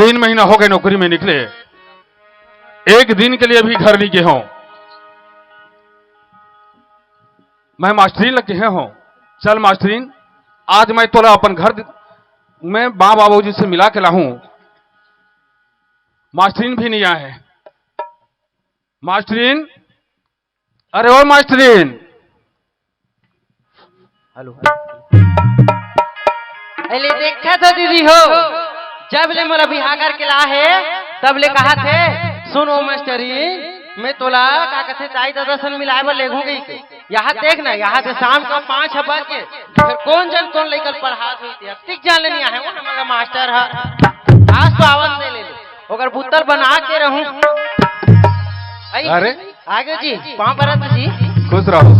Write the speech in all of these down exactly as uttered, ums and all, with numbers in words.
तीन महीना हो गए नौकरी में निकले, एक दिन के लिए भी घर नहीं गए हों। मैं मास्टरीन ल कहे हों, "चल मास्टरीन, आज मैं तोला अपन घर दि-, में माँ बाबूजी से मिला के लाहूं।" मास्टरीन भी नहीं आए हैं। मास्टरीन, अरे ओ मास्टरीन। हेलो। अरे देखा तो दीदी हो, जब ले मोला बिहाव करके ला हे, तब ले कहा थे, "सुन ओ मास्टरीन, मैं तोला का कथे दाई ददा सन मिलाए बर लेगहूं" कहिके। यहाँ देख ना, यहाँ से शाम का पाँच बज के, फिर कौन जन कौन लइका ल पढ़ात होही ते, अतिक जान ले नहीं आहे वो हमर मास्टर ह। आज तो आवत नहीं ले, ओकर बुत्तर बना के रहूं। आई, अरे। आगे जी, पाँव परत जी। खुश रहो।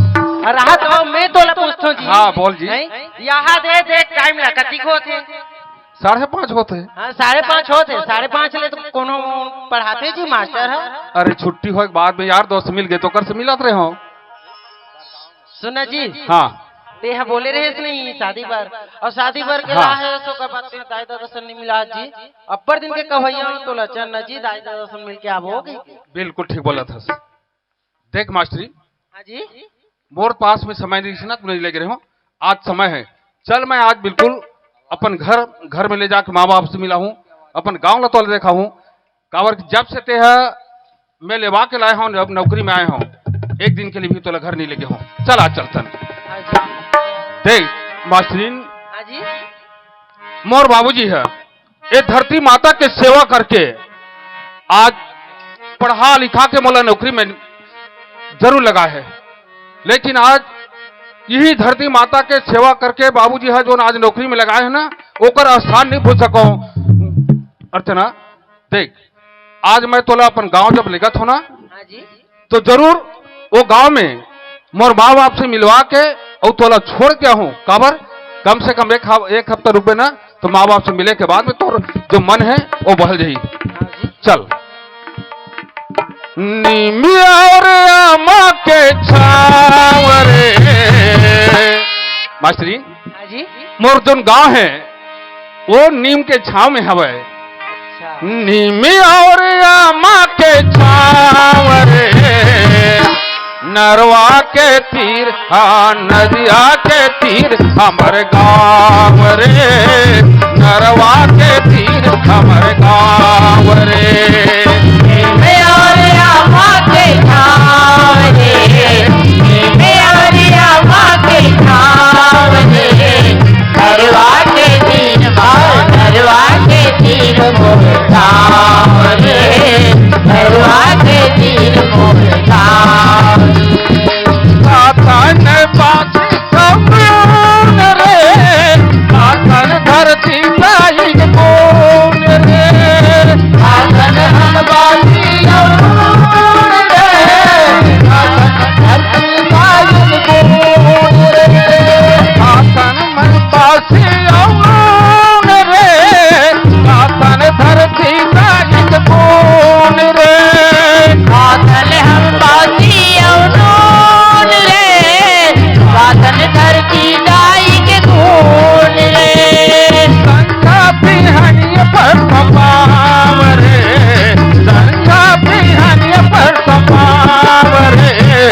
अरे रहा तो मैं तोला पूछथों जी। हाँ, बोल जी। नहीं? यहाँ दे, देख टाइम ला कतिक होत हे। साढ़े पाँच होत हे। हाँ, साढ़े पाँच होत हे, साढ़े पाँच ले तो कोनो पढ़ाथे जी मास्टर ह। अरे छुट्टी होए के बाद में यार दोस्त मिल गए तो ओकर से मिलत रहे हों। सुन ना जी। हाँ। तेहा बोले रहेस नहीं शादी बर, अउ शादी बर के हाँ। ला हे, सो का बात तेहा दाई ददा सन नहीं मिला जी। अब्बड़ दिन के कहवइया हों तोला, "चल ना जी, दाई ददा सन मिल के आबो" कहिके। बिल्कुल ठीक बोलत हस। देख मास्टरी, हाँ जी। मोर पास में समय नहीं रहिस ना, तू नहीं लेगे रहे हों। आज समय हे, चल मैं आज बिल्कुल अपन घर, घर में ले जाके माँ बाप से मिलाहूं, अपन गांव ला तोला देखाहूं। काबर कि जब से तेहा मैं लेवा के लाए हों, जब नौकरी में आए हों, एक दिन के लिए भी तोला घर नहीं लेगे हों। चल आज चलथन। हाँ जी। देख मास्टरीन, हाँ जी। मोर बाबूजी ह ए धरती माता के सेवा करके आज पढ़ा लिखा के मोला नौकरी में जरूर लगा हे, लेकिन आज यही धरती माता के सेवा करके बाबूजी ह जोन आज नौकरी में लगाए हे ना, ओकर एहसान नहीं भूल सकों। अर्चना, देख, आज मैं तोला अपन गांव जब लेगत हों ना, हाँ जी। तो जरूर वो गांव में मोर माँ बाप से मिलवा के अउ तोला छोड़ के आहूं। काबर? कम से कम एक हफ-, एक हफ्ता रुकबे ना, तो माँ बाप से मिले के बाद में तोर जो मन हे, वो बहल जाही। चल। नीम अउ आमा के छाँव रे। मास्टरी, हाँ जी। मोर जोन गांव हे, वो नीम के छाँव में हवय। अच्छा। नीम अउ आमा के छाँव रे, नरवा के तीर, हाँ, नदिया के तीर हमर गाँव रे, नरवा के तीर हमर गाँव रे। नीम अउ आमा के छाँव रे, नीम अउ आमा के छाँव रे, नरवा के तीर मा, नरवा के तीर मोर गाँव रे, नरवा के तीर मोर गाँव। कातन बासी अउन रे, कातन धरती ताई के कोन रे। कातन हम बासी अउन रे, कातन धरती ताई के कोन रे। कातन मन बासी अउन रे, कातन धरती ताई के कोन रे। कातन हम बासी अउन रे, कातन धरती ताई के कोन रे। संझा बिहनिया पर पाँव रे, संझा बिहनिया पर पाँव रे,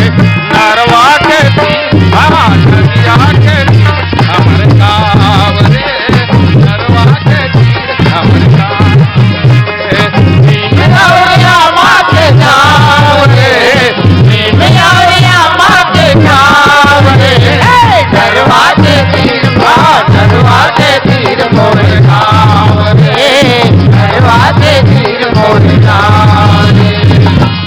नरवा के तीर, हाँ, नदिया के तीर, हमर गाँव रे, नरवा के तीर, हमर गाँव रे। नीम अउ आमा के छाँव रे, नीम अउ आमा के छाँव रे, नरवा के तीर मा, नरवा के तीर मोर गाँव रे, नरवा के तीर मोर गाँव रे,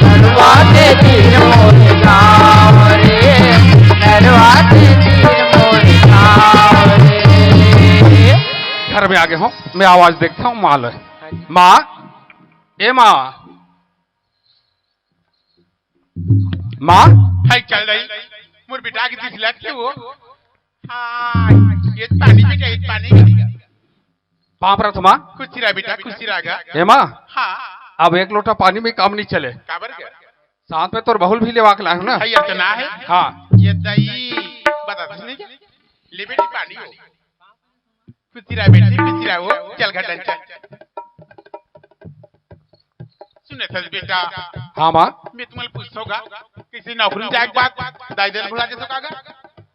नरवा के तीर मोर गाँव रे, नरवा के तीर मोर गाँव रे। घर में आगे हों, मैं आवाज देखता हूँ, माँ ले। हाँ जी। माँ, ए माँ, माँ। हाय, चल रही। मोर बेटा के दिस लग के वो। हाँ, ये पानी बेटा, ये पानी। पाँव परत हों माँ। खुशी रहा बेटा, खुशी रहा गा। ए माँ। हाँ। अब एक लोटा पानी में काम नहीं चले। काबर के? साथ में तोर बहू ल भी लेवा के लाए हों ना। हाय, इतना हे। हाँ। ये दई, बता दस नहीं क्या? ले बेटी पानी हो। खुशी रहा बेटी, खुशी रहा वो। चल घटन चल। नथस बेटा। हाँ माँ। मैं तुमन पूछत हँव गा, कइसे नौकरी जाए के बाद दाई ददा ल भुला देथस का गा?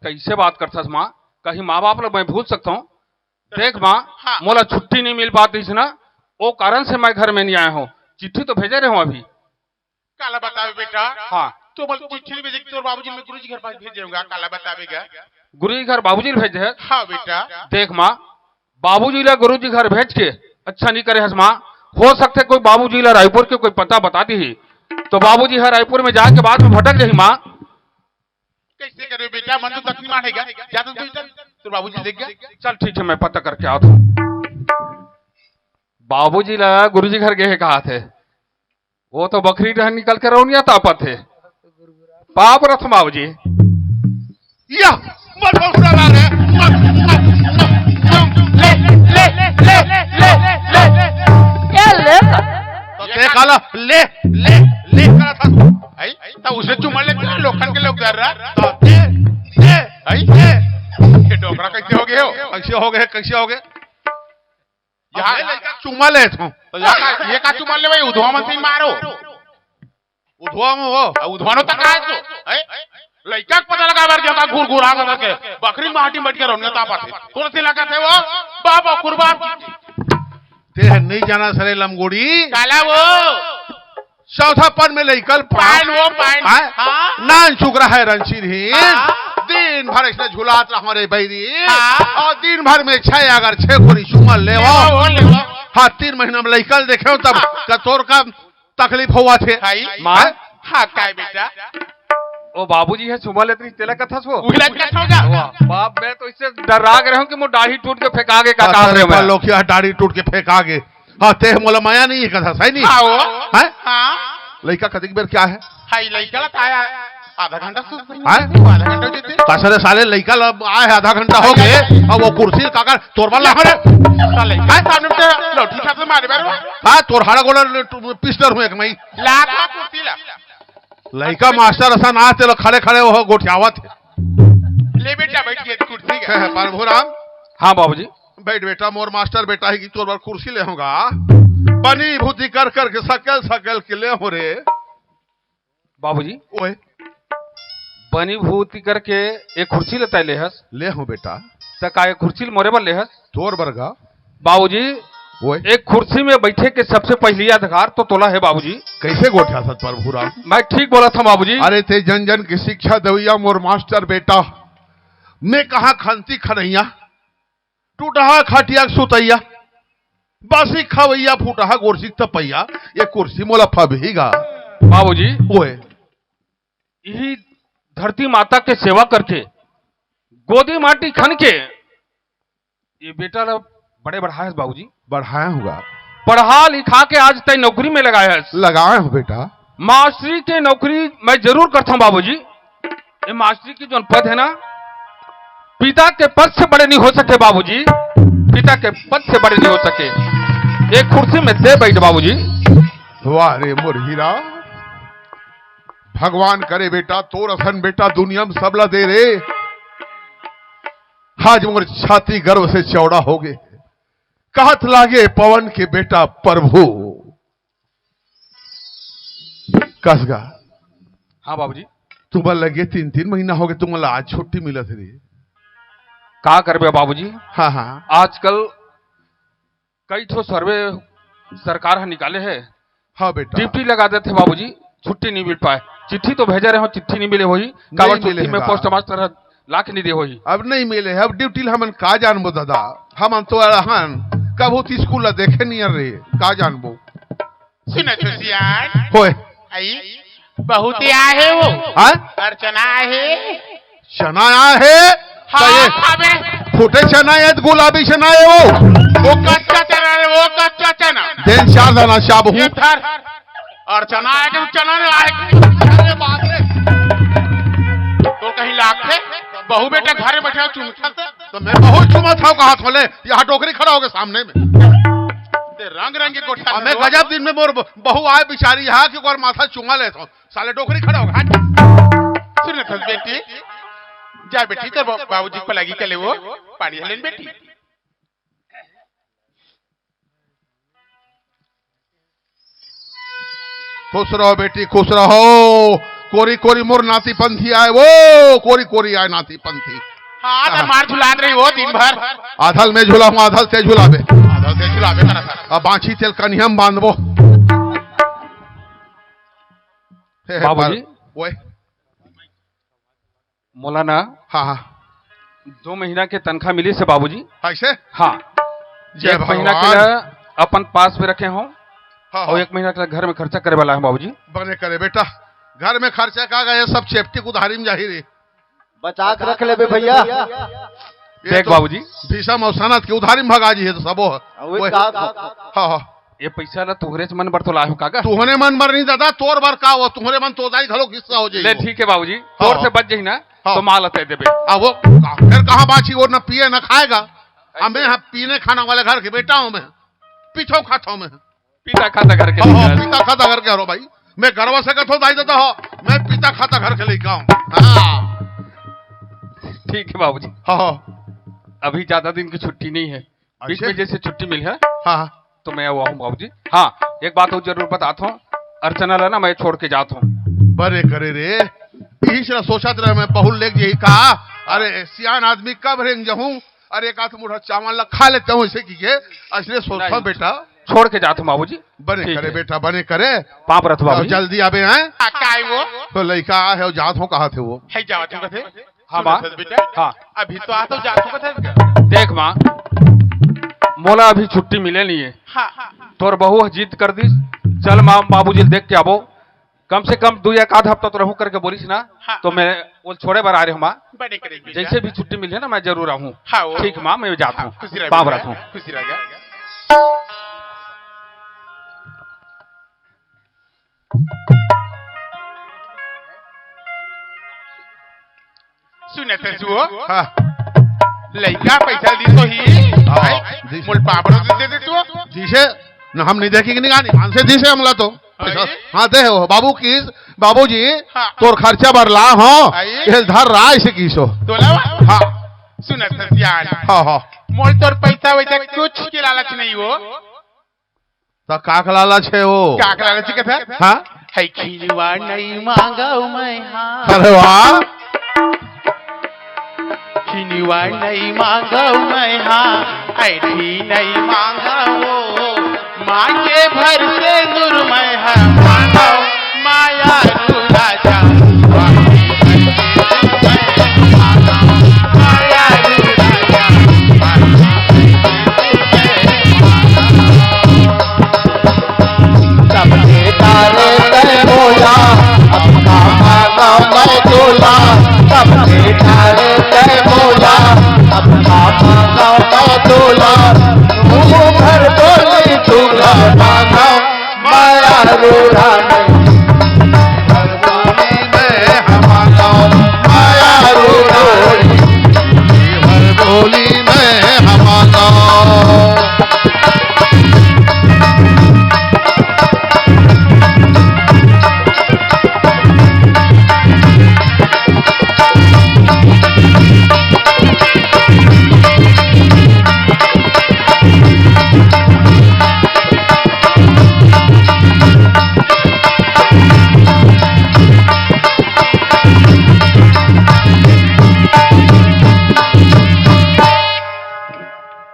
कइसे बात करथस माँ? कहीं माँ बाप ला मैं भूल सकत हँव? देख माँ, हाँ। मोला छुट्टी नहीं मिल पातिस ना, ओ कारण से मैं घर में नहीं आए हँव। चिट्ठी तो भेजे रहेंव अभी। काला बताबे बेटा? हाँ। तो मोला चिट्ठी नहीं भेजे कि तोर बाबूजी ल मैं गुरुजी घर पास भेजे हँव गा, काला बताबे गा? गुरुजी घर बाबूजी ल भेजे हस? हाँ बेटा। देख माँ, बाबूजी ला गुरुजी घर भेज के अच्छा नहीं करे हस माँ। हो सकथे कोई बाबूजी ला रायपुर के कोई पता बता दिही, तो बाबूजी ह रायपुर में जाए के बाद में भटक जाही माँ। कइसे करबे बेटा, मन तो तक नहीं मानेगा। जा तो बेटा, तोर बाबूजी देख गा। चल ठीक है, मैं पता करके आत हँव। बाबूजी ला गुरुजी घर गे हे कहाथे। वो तो बखरी डहर निकल के रौनिया तापत हे। पाप रथ बाबूजी। या, मत हौसला ला रे, मत, मत, मत, मत, ले, ले, ले। ए, ले। तो ते काला, ले, ले, ले करा था। आई, तो उसे चुमा ले, लोखन के लोग डर रहा। तो दे, दे, आई, दे। ये डोकरा कइसे हो गे हो? कइसे हो गे, कइसे हो गे? यहाँ ले लइका चुमा लेत हँव। तो ये का, ये का चुमा ले भाई, उधवा मन से ही मारो। उधवा में हो। आ, उधवा नो तक आए तो, हैं? लइका के पता लगा बर जो का घुर घुर आ करके, बखरी माटी में बैठ के रौनिया तापत हे। तोर से लगत हे वो, बाबा कुर्बान। ते ह नहीं जाना सरे लमगोड़ी। काला वो? चौथा पन में लइका ल पाँव। पान वो, पान। हैं? हाँ। नान चुकरा है रंसीर ही। हाँ। दिन भर इसने झुलात रहो रे बैरी। हाँ। और दिन भर में छह अगर छह गोरी चुमा लेवो। लेवो, लेवो। हाँ, तीन महीना में लइका ल देखे हो तब हाँ। का तोर का तकलीफ होवत हे। भाई। माँ। हैं? हाँ, काय बेटा? ओ बाबूजी ह चुमा लेत रहिस, तेला कथस वो? उहिला कथस का? वाह, बाप, मैं तो इससे डर्रा गे रहेंव कि मोर डाढ़ी टूट के फेंका गे का हाँ, कहात रहेंव मैं। लोग, यहाँ डाढ़ी टूट के फेंका गे। हाँ, ते मोला मया नहीं हे कथस, है नहीं? हाँ, वो। हैं? हाँ। लइका कतिक बेर के आय हे? हाँ, ये लइका ला तो आय हे आधा घंटा से। हैं? आधा घंटा हो जाथे। कसरे साले लइका ला आय हे आधा घंटा हो गे, अब वो कुर्सी ल काकर तोर बर ला हरे। साले, हैं? सामने में तो लौठी छाप से मारे बार। हाँ, तोर हाड़ा गोड़ा पिस्टर हूँ एक मई। लात ला कुर्सी ला। लइका मास्टर असन आय, तेला खड़े खड़े वो गोठियावत हे। ले बेटा, बैठ के कुर्सी का। प्रभु राम। हाँ बाबूजी। बैठ बेटा, मोर मास्टर बेटा हे कि तोर बर कुर्सी ले हँव गा। बनी भूती कर कर के सकेल सकेल के ले हँव रे। बाबूजी। ओए। बनी भूती करके एक कुर्सी ल तैं ले हस। ले हँव बेटा। त का एक कुर्सी ल मोरे बर ले हस? तोर बर गा। बाबूजी, ओए। एक कुर्सी में बैठे के सबसे पहिली अधिकार तो तोला हे बाबूजी। कइसे गोठियाथस प्रभु राम? मैं ठीक बोलत हँव बाबूजी। अरे ते जन जन के शिक्षा देवइया मोर मास्टर बेटा, मैं कहाँ खंती खनइया, टूटहा खटिया के सुतइया, बासी खवइया, फूटहा गोरसी के तपइया, ये कुर्सी मोला फबही गा। बाबूजी, ओए। इही धरती माता के सेवा करके, गोदी माटी खन के, ये बेटा ला बड़े बढ़ाए हस बाबूजी। बढ़ाए हँव गा। पढ़ा लिखा के आज तैं नौकरी में लगाए हस। लगाए हँव बेटा। मास्टरी के नौकरी मैं जरूर करथँव बाबूजी। ये मास्टरी के जोन पद हे ना, पिता के पद से बड़े नहीं हो सके बाबूजी, पिता के पद से बड़े नहीं हो सके। एक कुर्सी में ते बैठ बाबूजी। वाह रे मोर हीरा, भगवान करे बेटा तोर असन बेटा दुनिया में सबला दे रे। आज मोर छाती गर्व से चौड़ा हो गे। कहत लागे पवन के बेटा प्रभु। कस गा। हाँ बाबूजी। तुमन लगे तीन तीन महीना हो गे, तुमन ला आज छुट्टी मिलत हे रे। का करबे बाबूजी? हाँ, हाँ। आजकल कई ठो सर्वे सरकार ह निकाले हे। हाँ बेटा। ड्यूटी लगा देथे बाबूजी, छुट्टी नहीं मिल पाए। चिट्ठी तो भेजे रहे हँव, चिट्ठी नहीं मिले होही। काबर नहीं मिले छुट्टी में गा। पोस्ट मास्टर ह ला के नहीं दे होही। अब नहीं मिले हे, अब ड्यूटी ल हमन का जानबो दादा, हमन तो अड़हन कभू तो स्कूल ला देखे नहीं रे, का जानबो। सुन तो सियान। होए। आई, बहुत ही आए हे वो। हाँ? अर्चना आए हे। चना आए हे? हाँ, तो ये अबे। फूटे चना हे, गुलाबी चना हे वो। वो कच्चा चना हे, वो कच्चा चना। दिन चार दाना चाबहूँ। ये धर। अर्चना आए के चना नहीं आए। अरे बाप रे। तो कहीं लागथे, बहू बेटा घर में बैठे हो चुमता से। तो मैं बहू चुमत हँव कहाथँव ले, यहाँ डोकरी खड़ा हो गे सामने में। ते रंग रंग के गोठिया अब मैं गजब दिन में मोर ब-, बहू आए बिचारी यहाँ के ओकर माथा चुमा लेथँव। साले डोकरी खड़ा हो गे, हट। सुन न बेटी, जा बेटी, तोर बा-, बाबूजी के पलागी के ले वो, पानी हलेन बेटी। खुश रहो बेटी, खुश रहो। कोरी कोरी मोर नाती पंथी आए वो, कोरी कोरी आए नाती पंथी। हाँ, त मार झुलात रही वो दिन भर। आधल में झुला हूँ, आधल ते झुलाबे। आधल ते झुलाबे करा था। अब बाछी तेल कनिया में बांधबो। हे, हे, बाबूजी। पर-, ओए। मोला ना हाँ, हाँ। दो महीना के तनखा मिलिस हे बाबूजी। ऐसे? हाँ। जय एक महीना के भगवान। लिए अपन पास में रखे हों हाँ, और हाँ। एक महीना के लिए घर में खर्चा करे वाला हे बाबूजी। बने करे बेटा, घर में खर्चा का गए, सब चेपटी के उधारी में जाही रे। बचा के रख लेबे भैया। ये देख तो बाबूजी। भीषम और सनत के उधारी में भगा जी है तो सबो है। हाँ, वही ओए। कहा था। हाँ, हाँ। ये पैसा ला तुहरे से मन बर तो लाए हो काका? तुहरे मन बर नहीं दादा, तोर बर का हो, तुहरे मन तो दाई घलो हिस्सा हो जाई ले हो। ठीक है बाबूजी, हाँ, तोर हाँ। से बच जाई ना, हाँ। तो माल तय देबे। आ वो का-, फिर कहाँ बाची, वो न पिए न खाएगा। अब मैं हाँ पीने खाना वाले घर के बेटा हूँ मैं, पीछो खाता हूँ मैं। पीता खाता घर के हाँ, हाँ, निकाल। पीता खाता घर के हरो भाई, मैं गर्व से कथो दाई दादा हो, मैं पीता खाता घर के लेके आऊँ। हाँ। ठीक है बाबूजी। हाँ, हाँ। अभी ज्यादा दिन की छुट्टी नहीं है, बीच अच्छा। में जैसे छुट्टी मिली है, हाँ, हाँ। तो मैं वो हूँ बाबूजी। हाँ, एक बात और जरूर बतात हूँ, अर्चना ला ना मैं छोड़ के जात हूँ। बरे करे रे, यही से सोचत रहे मैं, बहुल लेके यही कहा, अरे सियान आदमी कब रेंग जाऊँ, अरे एक आध मुठा चावल ला खा लेता हूँ ऐसे की के, ऐसे सोचता हूँ नहीं, बेटा। छोड़ के जात हूँ बाबूजी। बने ठीक करे है। बेटा, बने करे। पाप रथ तो बाबूजी। जल्दी आबे हैं। आ, काय वो? तो लइका आ है, जात हो कहा थे वो? है जावत हो कथे? हाँ, माँ। सुनत हस बेटा? हाँ। अभी तो आ तो जात हो कथे का? देख माँ, मोला अभी छुट्टी मिले नहीं है। हाँ। तोर बहू ह जिद कर दिस, चल माँ बाबूजी ल देख के आबो, कम से कम दू एक आध हफ्ता तो रहूं करके बोलिस ना, हाँ। तो मैं वो छोड़े बर आ रहे हूँ माँ। बने करे बेटा। जैसे भी छुट्टी मिले ना मैं जरूर आऊँ। हाँ, वो ठीक माँ, मैं जाता हाँ, हूँ। खुशी रह पाँव बेटा, रखूँ। खुशी रह जा। सुनत हस वो? हाँ। लइका पैसा दिस होही। हाँ, दिस। मोल पापड़ दे दे तू। दिस हे, न हम नहीं देखी कि नहीं गानी, मान से दिस हे हमला तो। पैसा, अरे। हाँ, दे हो, बाबू किस, बाबूजी, हाँ। तोर खर्चा बर ला हो, अरे। ये धर रहा इसे किसो। तोला? हाँ। सुनत हस सियान। हाँ, हाँ। मोल तोर पैसा वैसा कुछ के लालच नहीं हो। त का के लालच हे वो? का के लालच कथा? हाँ? है खिनवा नहीं मांगव मैं हाँ। अरे वाह। खिनवा नहीं मांगव मैं हाँ, ऐठी नहीं मांगव वो। मांगे भर से नूर मैं हाँ मांगव, माया रूरा जा। सबके तारे तय बोला, अपना मांगा मैं दूल्हा। सबके तारे तय बोला, अपना मांगा मैं दूल्हा। तू घर बोली, तू घर मांगा, माया रूढ़ा नहीं।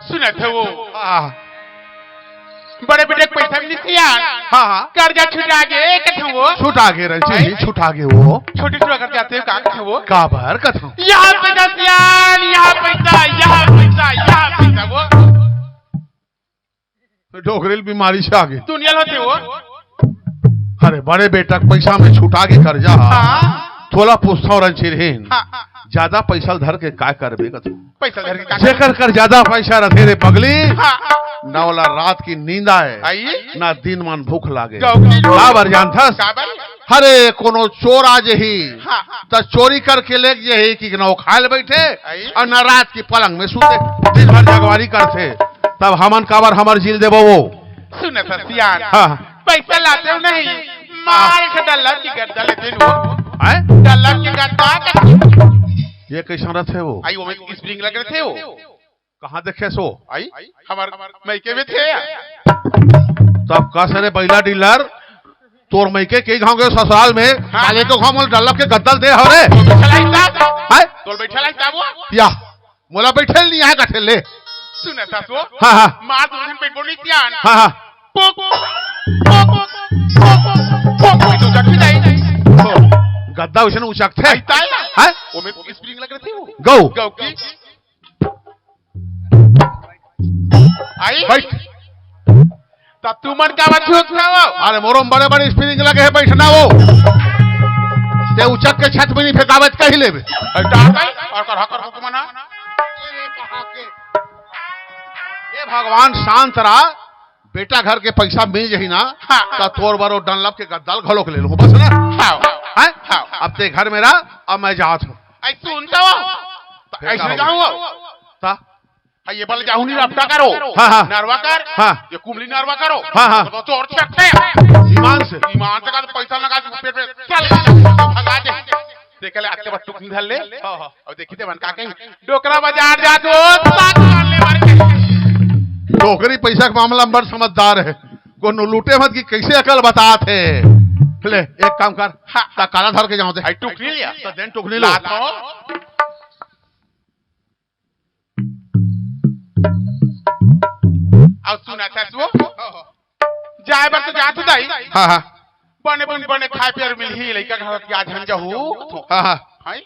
सुनत हस वो? हाँ। बड़े बेटे के पैसा भी नहीं सियान। हाँ, हाँ। कर्जा छुटा गे, कथों वो। छुटा गे, रंची, हैं? छुटा गे वो। छोटी छोटा करके आते हो, का कथों वो? काबर कथों? यहाँ पैसा सियान, यहाँ पैसा, यहाँ पैसा, यहाँ पैसा वो। डोकरेल बीमारी से आगे। दुनिया ल होथे वो। अरे बड़े बेटा के पैसा में छुटा गे कर्जा। हाँ। तोला पूछथंव रंचिरहीन। हाँ, हाँ, हाँ। ज्यादा पैसा ल धर के काय करबे कथों? पैसा धर के का जेकर कर ज्यादा पैसा रथे रे पगली, हाँ। ना ओला रात की नींद आए, आई? ना दिन मन भूख लागे। गौरी लोग। काबर जानथस? काबर? अरे कोनो चोर आ जही, हाँ, हाँ। त चोरी करके लेग जही कि ना वो खाए ल बैठे, आई? और ना रात की पलंग में सूते, दिन भर जगवारी करथे। तब हमन काबर हमर जी ल देबो वो? सुनत हस सियान। हाँ। पैसा लाते हो नहीं, मार के डल्ला की गद्दा लेते हो। हैं? डल्ला की गद्दा के ये कैसन रथे वो? आई, वो में spring लगे रथे वो। कहाँ देखे सो? आई, हमर मइके में थे या? तब कस रे बैला डीलर, तोर मइके के घांव के ससुराल में, हाँ। काले तो घांव मोला डल्लप के गद्दा ल दे हव रे। तो बैठा ला हिसाब। हैं? तो बैठा ला हिसाब वो? या, मोला बैठे ल नइ आय कथे ले। सुन सासु, हाँ, हाँ। मार दू झन पेट बोनी सियान। हाँ, हाँ। पोक, पोक, पोक, पोक, पोक, पोक, तो जग भी नहीं। ओ, गद्दा वइसने उचकथे। आई ताई। हैं? वो में spring लग रही थी वो। गौ। गौ की। आई? बैठ। त तुमन का बात हुआ था वो? अरे मोरो म बड़े बड़े spring लगे हे, बैठना वो। ते उचक के छत में नइ फेंकावत कही लेबे। अरे डाल भाई, और कर हकर हुक्म ना। ए भगवान शांत रहा, बेटा घर के पैसा मिल जाही ना, हाँ। त तोर बर वो डनलप के गद्दा ल घलोक ले लूं, बस ना। हाँ। हैं? हाँ। अब ते घर में रह, अब मैं जात हूँ। ऐ सुन तो, त फेर ऐसे का जाऊँ हो? त? हाँ, ये बल जाहू नहीं रपटा करो। हाँ, हाँ। नरवा कर। हाँ। ये कुमली नरवा करो। हाँ, हाँ। तो चोर छक्के। ईमान से। ईमान से का तो पैसा लगा दे, पेट में चल, भगा दे। देख ले, आते बस टुकनी धर ले। हाँ, हाँ। अब देखी ते मन का कही, डोकरा बाजार जा तो, सात मार ले मार के। डोकरी पैसा के मामला में बड़ समझदार हे। कोनो लूटे मत कि कैसे अकल बतात हे। ले, एक काम कर। हाँ। त काला धर के जाऊं दे। आई टुकनी लिया। त देन टुकनी लो। लात हो। अउ सुन सासु, जाय बर तो जात हो दाई। हाँ, हाँ। बने बने बने खाय पिये मिलही, लइका घर के आज हम जाहू। हाँ, हाँ। हाय।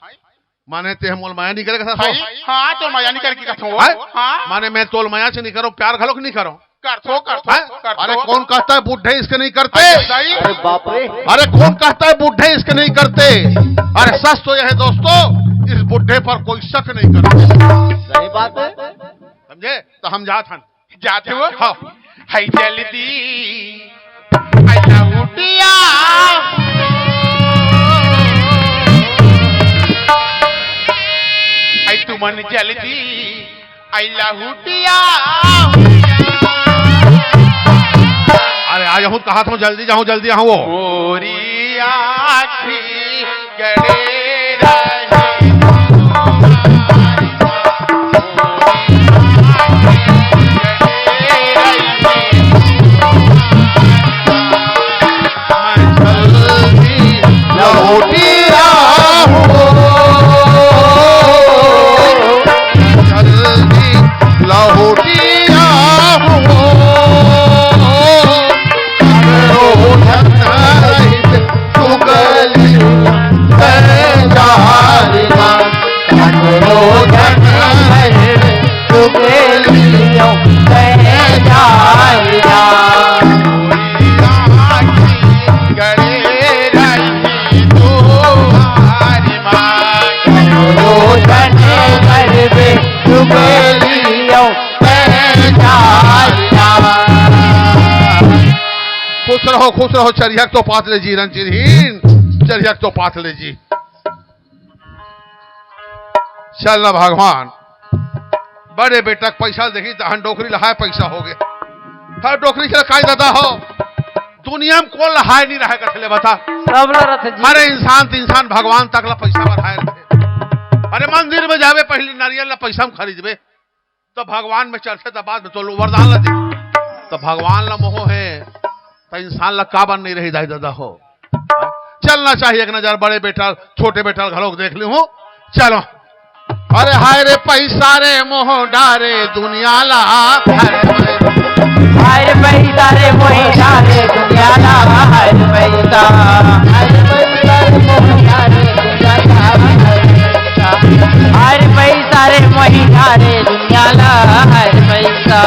माने ते हमोल मया नइ करे कथा सो? हाय। हाँ, तो मया नइ करे की कथा हो। हाय? हाँ। माने मैं तोल मया से नइ करो, प्यार घलोक नइ करो। करथो, करथो, हैं? करथो। अरे कौन कहता है बूढ़े इश्क नहीं करते? अरे दाई। अरे बाप रे। अरे कौन कहता है बूढ़े इश्क नहीं करते? अरे सच तो यह है दोस्तों, इस बूढ़े पर कोई शक नहीं करता। सही बात है। समझे? त हम जात हन। जात हो? हाँ। हाय जल्दी, हाय लहुटिया, हाय तुमन जल्दी, आई लहुटिया। अरे, आ जाहूं, कहा था जल्दी जाहूं, जल्दी आहूं वो। मोरी आँखी गड़े रहे। मैं जल्दी लहुटिया हूँ। जल्दी लहुटिया हूँ। रोशन रहित चुगली तै जालिमा। रोशन रहित चुगलियों तै जालिमा। गड़े रही तुम्हारी माँ। रोशन कर दे चुगलियों तै जालिमा। खुश रहो, खुश रहो, चरिहक तो पात ले जी, रंचिरहीन, चरिहक तो पात ले जी। चल ना भगवान, बड़े बेटा के पैसा देखी, तहन डोकरी लहाय पैसा हो गए। हर डोकरी के काय दादा हो, दुनिया में कोन लहाय नहीं रहे कथे ले बता। सब ला रथे जी। अरे इंसान त इंसान, भगवान तक ला पैसा बढ़ाए रथे। अरे मंदिर में जाबे, पहली नारियल ला पैसा में खरीदबे, त भगवान में चढ़थे, त बाद में तो वरदान ला दे। त भगवान ला मोह हे, त इंसान ला काबर नहीं रही दाई दादा हो। चलना चाहिए एक नजर बड़े बेटा, छोटे बेटा घलोक देख ली हूँ। चलो। अरे हाय रे पैसा रे मोह डारे दुनिया ला। हाय रे पैसा रे मोह डारे दुनिया ला। हाय रे पैसा। हाय रे पैसा रे मोह डारे दुनिया ला। हाय रे पैसा रे मोह डारे दुनिया ला। हाय रे पैसा।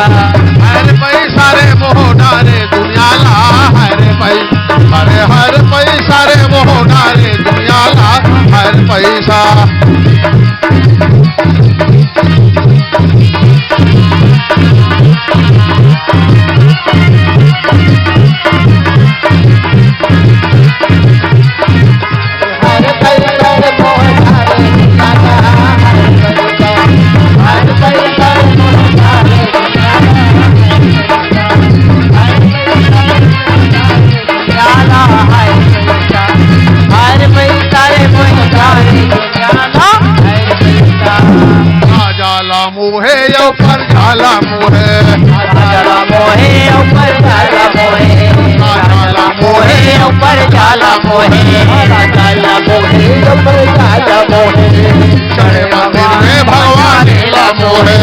हाय रे पैसा रे मोह डारे दुनिया ला। हाय रे पैसा। अरे हर पैसा रे मोह डारे दुनिया ला, हर पैसा। राजा ला मोहे, जब राजा मोहे। चढ़े मंदिर में भगवान ला मोहे।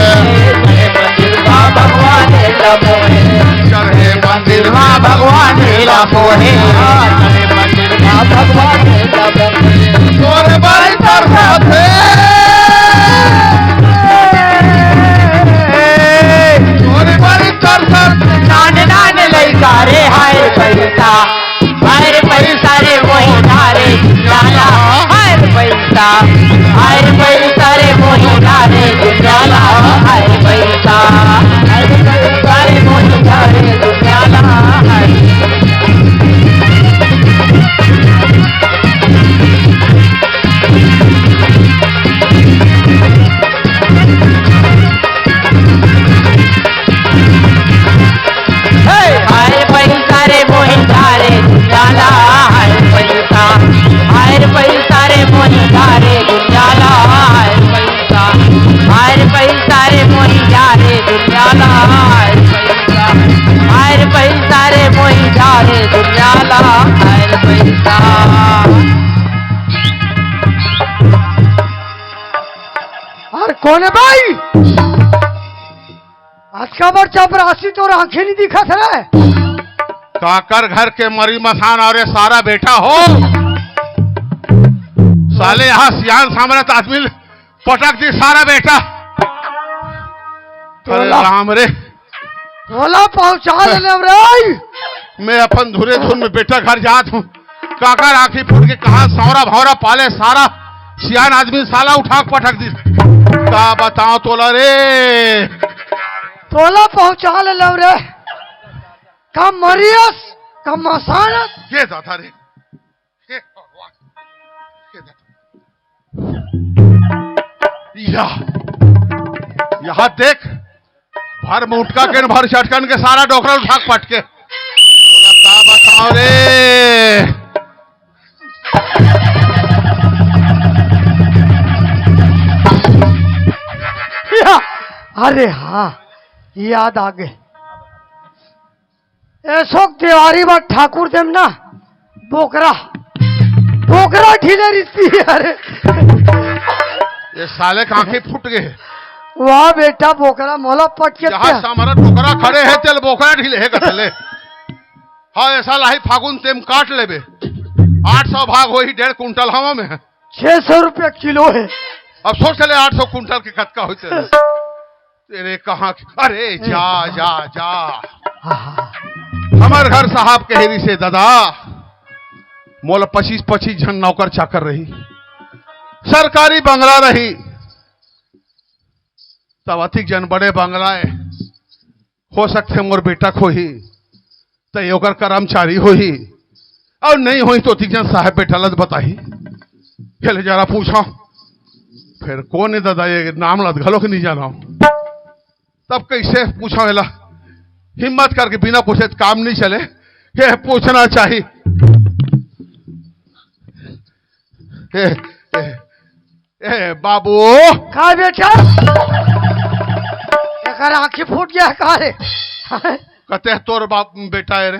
चढ़े मंदिर में भगवान ला मोहे। चढ़े मंदिर में भगवान ला मोहे। चढ़े मंदिर में भगवान ला मोहे। तोरे बारी तरफा थे। तोरे बारी तरफा थे। नान नान लइका रे, हाय पैसा। हाय रे पैसा रे मोही जा रे जाला, हाय रे पैसा, हाय रे पैसा रे मोही जा रे जाला, हाय रे पैसा, हाय रे पैसा रे मोही जा रे जाला, हाय रे हे! हाय पैसा रे मोही जा रे जाला, हाय पैसा, हाय पैसा रे मोही जा रे जाला, हाय पैसा, हाय पैसा रे मोही जा रे जाला, हाय पैसा, हाय पैसा रे मोही जा रे जाला, हाय पैसा। अरे कोन हे भाई? आज काबर चपरासी, तोर आंखें नहीं दिखत हे रे? काकर घर के मरी मसान अउ रे सारा बेटा हो। साले यहाँ सियान सामरथ आदमी पटक दी सारा बेटा। अरे तोला राम रे। तोला पहुंचा देले रे। मैं अपन धुरे धुन में बेटा घर जात हूँ। काकर आंखी फूट के कहा सौरा भौरा पाले सारा सियान आदमी साला उठा के पटक दी। का बताओ तोला रे। तोला पहुंचा ले लव रे। का मरियस, का मसानस। ये दादा रे। हे भगवान। हे दादा। या, यहाँ देख, भर मुटका के न भर चटकन के सारा डोकरा उठा के पटके। तोला का बताओ रे। या, अरे हाँ, याद आ गए। एसो के देवारी बर ठाकुर देम ना, बोकरा, बोकरा ढीले रिहिस हे, अरे। ये साले के आंखें फूट गए। वाह बेटा, बोकरा मोला पटके जहाँ ते। सामरथ बोकरा खड़े हे, तेल बोकरा ढीले हे कथले। हाँ, ऐसा लाही फागुन तेम काट लेबे। आठ सौ भाग होही डेढ़ कुंटल हवा में। छह सौ रुपया किलो हे। अब सोच ले आठ सौ कुंटल के कतका होही तेल। तेरे कहाँ के? अरे जा, जा, जा। हाँ, हाँ। हमर घर साहब कहे रिहिसे, "दादा, मोला पच्चीस, पच्चीस झन नौकर चाकर रही, सरकारी बंगला रही, तब अतिक जन बड़े बंगला हे, हो सकथे मोर बेटा के होही।" त ये ओकर कर्मचारी होही, अउ नहीं होही तो तीन जन साहब बेटा लद बताही। हेले जरा पूछो, फिर कोन हे दादा, ये नाम लद घलो के नहीं जानो। तब कैसे पूछो हेला? हिम्मत करके बिना पूछे काम नहीं चले, ये पूछना चाहिए। ए, ए, ए, बाबू। का बेटा? एकर आँखी फूट गया का रे? कते तोर बाप बेटा हे रे?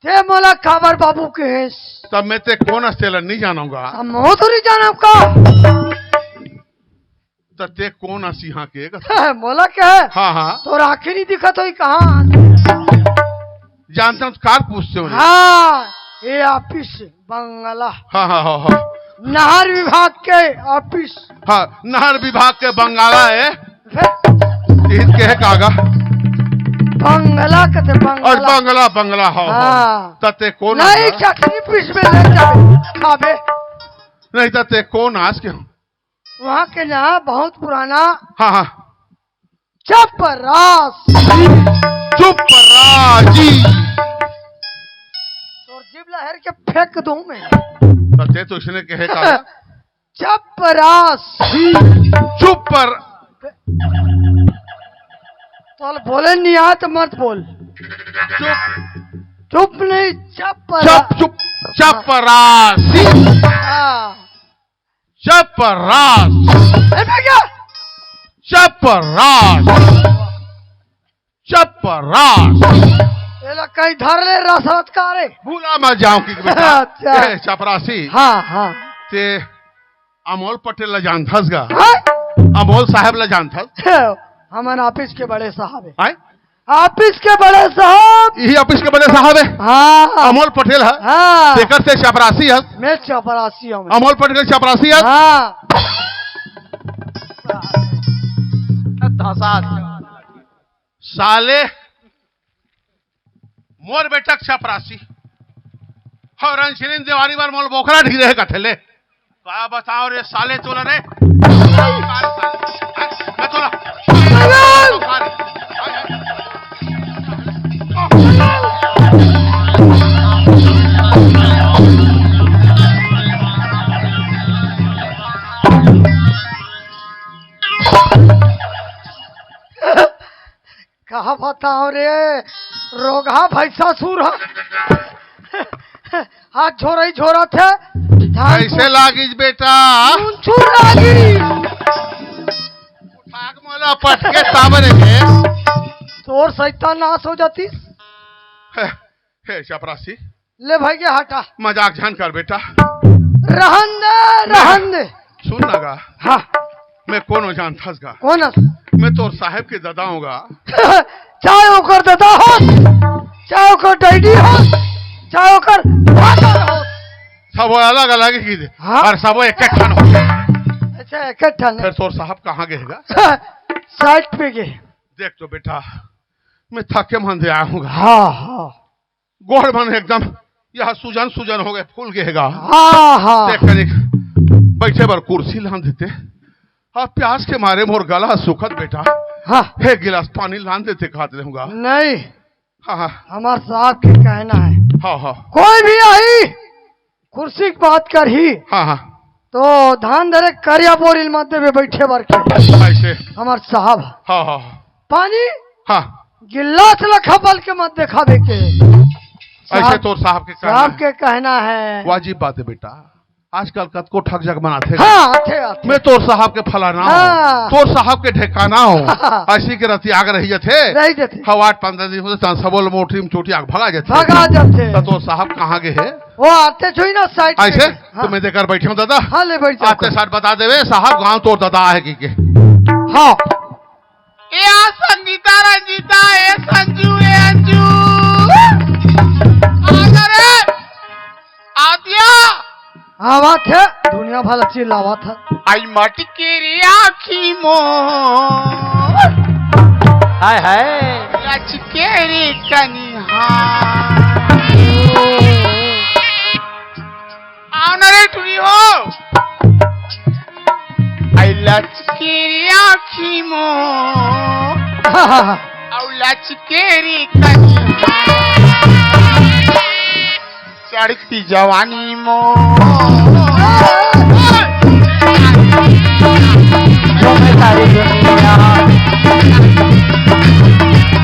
ते मोला काबर बाबू कहेस? तब मैं ते कोन अस तेला नहीं जानूंगा। अब मैं तो नहीं जानब का? त ते कोन अस यहाँ के? मोला कहे? हाँ, हाँ। तोर आँखी नहीं दिखत होही कहाँ? जानता हूँ, कार पूछते हो रे? हाँ, ये ऑफिस। बंगला। हाँ, हाँ, हाँ, हाँ। नहर विभाग के ऑफिस। हाँ, नहर विभाग के बंगला हे। फिर? तीन के हे कागा? बंगला कथे, बंगला। और बंगला, बंगला, हाँ, हाँ। हाँ। त ते कोन नहीं, आस? चटनी पीस में ले जाबे, खाबे। नहीं, त ते कोन आस के? वहाँ के ना बहुत पुराना। हाँ, हाँ। चपरासी। चपरासी। तोर जीभ ला हेर के फेंक दूं मैं। त ते तो इसने कहे का? चपरासी। चुप पर। तोला बोले नहीं आ तो मत बोल। चुप। चुप नहीं, चपरा-, चुप, चुप, चपरासी। हाँ। चपरास। ए, मैं क्या? चपरास। चपरास। एला कहीं धर ले रसरत का रे? भूला मत जाऊं कि बेटा। अच्छा। ए, चपरासी। हाँ, हाँ। ते अमोल पटेल ला जानथस गा? हाँ? अमोल साहब ला जानथस? हमन ऑफिस के बड़े साहब है। आय? ऑफिस के बड़े साहब। यही ऑफिस के बड़े साहब है? हाँ। अमोल पटेल है? हाँ। तेकर से चपरासी है? मैं चपरासी हूँ। अमोल पटेल चपरासी है? हाँ। धसा। साले, मोर बेटा के चपरासी। और अंजलिन देवारी बार मोल बोकरा ढीरे हे कथे ले। का बताओ रे साले तोला रे। मैं तोला। का बताओ रे, रोगहा भैंसा सुर ह। हाथ झोरई झोरत हे। धान कैसे लागिस बेटा? मुंचुर लागिस। उठा के मोला पटके सामने के। तोर सैता नाश हो जातिस। हे, हे चपरासी, ले भाई के हटा। मजाक झन कर बेटा। रहन दे, रहन दे। सुन ना गा। हाँ। मैं कोनो जानथस गा। कोन हस? मैं तोर साहेब के ददा हूँ गा। चाहे ओकर ददा होस, चाहे ओकर डैडी होस, चाहे ओकर फादर होस। सब अलग अलग ही दे। हाँ। और सब एक एक ठन हो। अच्छा, एक एक ठन। फिर तोर साहब कहाँ गए गा? साइड पे गए। देख तो बेटा, मैं थके मन दे आया हूँ गा। हाँ, हाँ। गोड़ मन एकदम यह सूजन सूजन हो गए, फूल गए गा। हाँ, हाँ। देख कनिक बैठे बर कुर्सी लान देते। अब प्यास के मारे मोर गला सुखत बेटा। हाँ। एक गिलास पानी लान देते, खात रहूंगा। नहीं। हाँ, हाँ। हमार साहब के कहना है। हाँ, हाँ। कोई भी आई, कुर्सी के बात करही। हाँ, हाँ। तो धान धरे करिया बोरी ल मत देबे बैठे बर के। ऐसे। हमार साहब। हाँ, हाँ। पानी हाँ। गिलास ल खपल के मत देखाबे के। ऐसे साहब, तोर साहब के कहना साहब है। के कहना है। वाजिब बात है बेटा। आजकल कतको ठग जग बनाथे। हाँ, आथे, आथे। मैं तोर साहब के फलाना हूँ, हाँ। तोर साहब के ढेकाना हूँ। ऐसी के रतियाग रही जथे। रही जथे। हवा आठ पंद्रह दिन होथे, तहाँ सबो ल मोटरी में चोटी आग भगा जथे। भगा जथे। त तोर साहब कहाँ गए हे? वो आते छुई ना साइड पे। ऐसे? हाँ। तो मैं देकर बैठे हूँ दादा। हाँ, ले बैठ जा। आते साथ बता देवे, साहब गाँव तोर दादा आहे कि के। हाँ। ए आ संगीता रंजीता, ए संजू, ए अंजू। आ जा रे। आद्या। आवत हे, दुनिया भर चिल्लावत हे। आई मटके रे आँखी मोर। हाय, हाय। लचके रे कनिहा। आओ ना रे टुरी हो। आई लचके रे आँखी मोर। आओ लचके रे कनिहा। चढ़ती जवानी मोर। झूमे सारी दुनिया,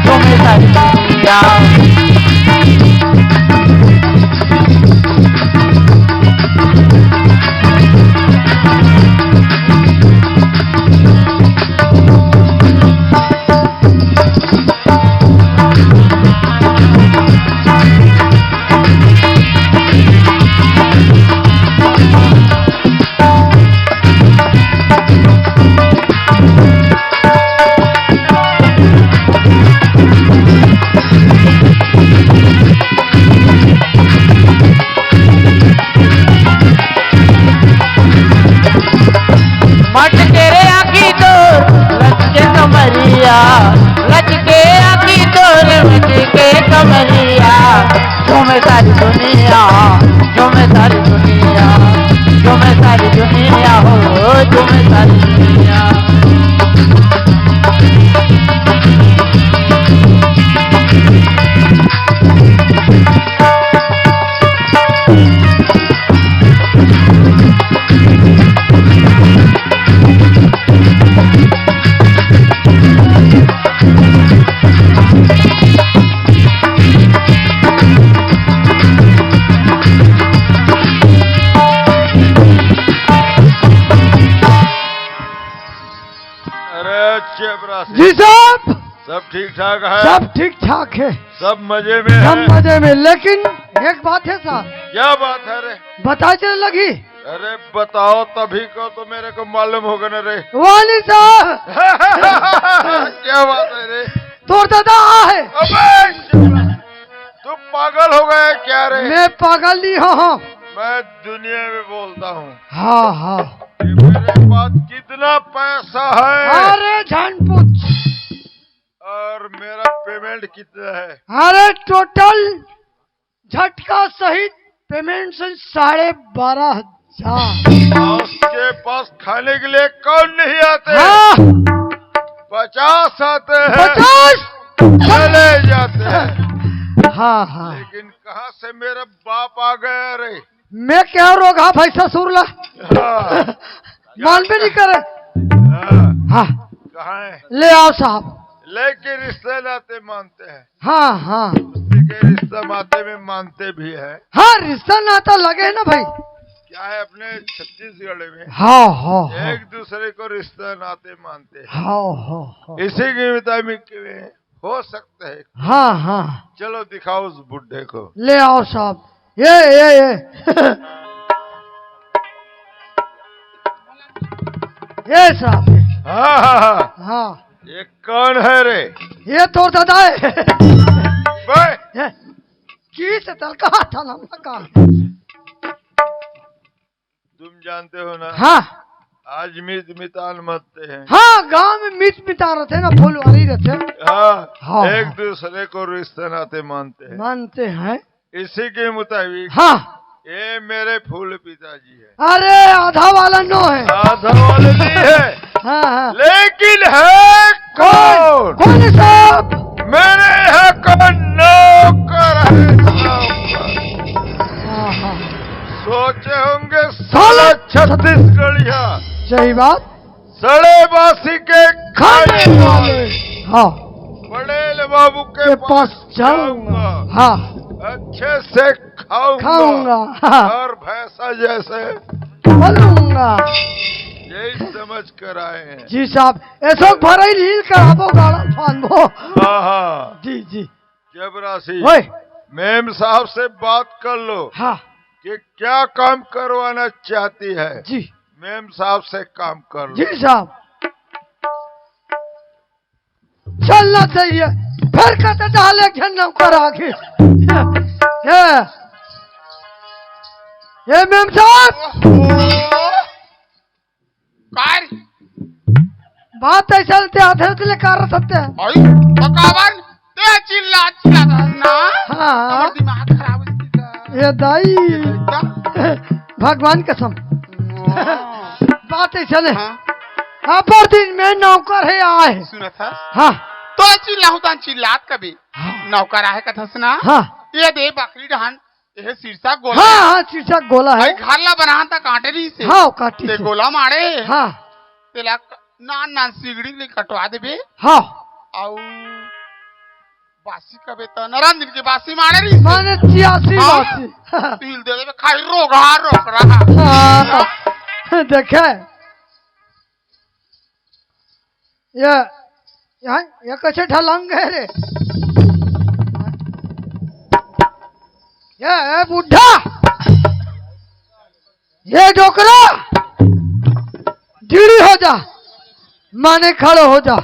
झूमे सारी दुनिया। मटके रे आँखी तोर, लचके कमरिया, लचके आँखी तोर, लचके कमरिया। झूमे सारी दुनिया, झूमे सारी दुनिया, झूमे सारी दुनिया हो, झूमे सारी दुनिया। अरे चेपरा से। जी साहब। सब ठीक ठाक है? सब ठीक ठाक है। सब मजे में सब है? मजे में। लेकिन एक बात है साहब। क्या बात है रे? बताए चले लगी। अरे बताओ, तभी को तो मेरे को मालूम होगा ना रे। वाली साहब। क्या बात है रे? तोर दादा आ है। अबे, तू पागल हो गया है क्या रे? मैं पागल नहीं हूँ। मैं दुनिया में बोलता हूँ। हाँ, हाँ। कि मेरे पास कितना पैसा है। अरे झन पूछ। और मेरा पेमेंट कितना है? अरे टोटल झटका सहित पेमेंट से साढ़े बारह हजार। उसके पास खाने के लिए कौन नहीं आते? हाँ। पचास आते हैं, पचास। चले जाते हैं। हाँ, हाँ। लेकिन कहाँ से मेरा बाप आ गया रे? मैं क्या रोग हा भाई ससुर ला? हाँ। मान भी नहीं करे। हाँ। हाँ। कहाँ है? ले आओ साहब। लेकिन रिश्ते नाते मानते हैं। हाँ, हाँ। उसके रिश्ते नाते में मानते भी है। हाँ, रिश्ता नाता लगे है ना भाई। क्या है अपने छत्तीसगढ़ में? हाँ, हाँ, हाँ। एक दूसरे को रिश्ते नाते मानते हैं। हाँ, हाँ, हाँ। इसी के मुताबिक हो सकता है। हाँ, हाँ। चलो दिखाओ उस बुड्ढे को। ले आओ साहब। ये, ये, ये। ये साहब। हाँ, हाँ, हाँ। हाँ। ये कौन है रे? ये तोर दादा है। बे। ये, की से तल कहा था ना, का? तुम जानते हो ना? हाँ। आज मीत मितान मानते हैं। हाँ, गांव में मीत मितान रहते हैं ना, फुलवारी रहते हैं। हाँ, हाँ, एक हाँ। दूसरे को रिश्ते नाते मानते हैं। मानते हैं। इसी के मुताबिक हाँ। ये मेरे फूल पिताजी है। अरे, आधा वाला नो है। आधा वाला नहीं है। हाँ, हाँ। लेकिन है कौन? कौन? कौन है साहब? मेरे यहाँ का नौकर है, नौकर। हाँ, हाँ। सोचे होंगे साला साला छत्तीसगढ़िया। सही बात। सड़े बासी के खाने खाने वाले। वाले। हाँ। पटेल बाबू के के पास पास जाऊंगा। जाऊंगा। हाँ। अच्छे से खाऊंगा। खाऊंगा। हाँ। और भैंसा जैसे बोलूंगा। यही समझ कर आए हैं। जी साहब, ऐसो भरई लील कराबो, गाड़ा फानबो। हाँ, हाँ। जी, जी। जब राशि ओए। मेम साहब से बात कर लो हाँ। कि क्या काम करवाना चाहती है। जी। मेम साहब से काम कर लो। जी साहब। चलना चाहिए। फिर कहते डाले झंडा कर आगे। ये, ये मेम साहब। कार। बात ऐसा ते आधे उतले कार सकते हैं। आई, पकावन, ते चिल्ला, चिल्ला ना। हाँ। हमर दिमाग खराब हो गया। ये दाई। ये दाई का? भगवान कसम। वाह। बात ऐसा ने। हाँ। अपर दिन में नौकर है आए। सुना था? हाँ। तो चिल्ला होता चिल्लात कभी। हाँ। नौकर आहे कथस ना? हाँ। ये दे बकरी डहान, ये सिरसा गोला। हाँ, हाँ, सिरसा गोला है। भाई घर ला बनान त काटे रही से। हाँ, काटी ते से। गोला मारे। हाँ। तेला क-, नान नान सिगड़ी ले कटवा देबे। हाँ। अउ बासी कबे त नरम दिन के बासी मारे रही से। माने चियासी हाँ। बासी। तिल दे देबे खाई रोगा रोक रहा। हाँ। देखे। ये, यहाँ, ये कैसे ढलंग है रे? ये, ए बुढ़ा, ये डोकरा, डीड़ी हो जा, माने खड़ो हो जा।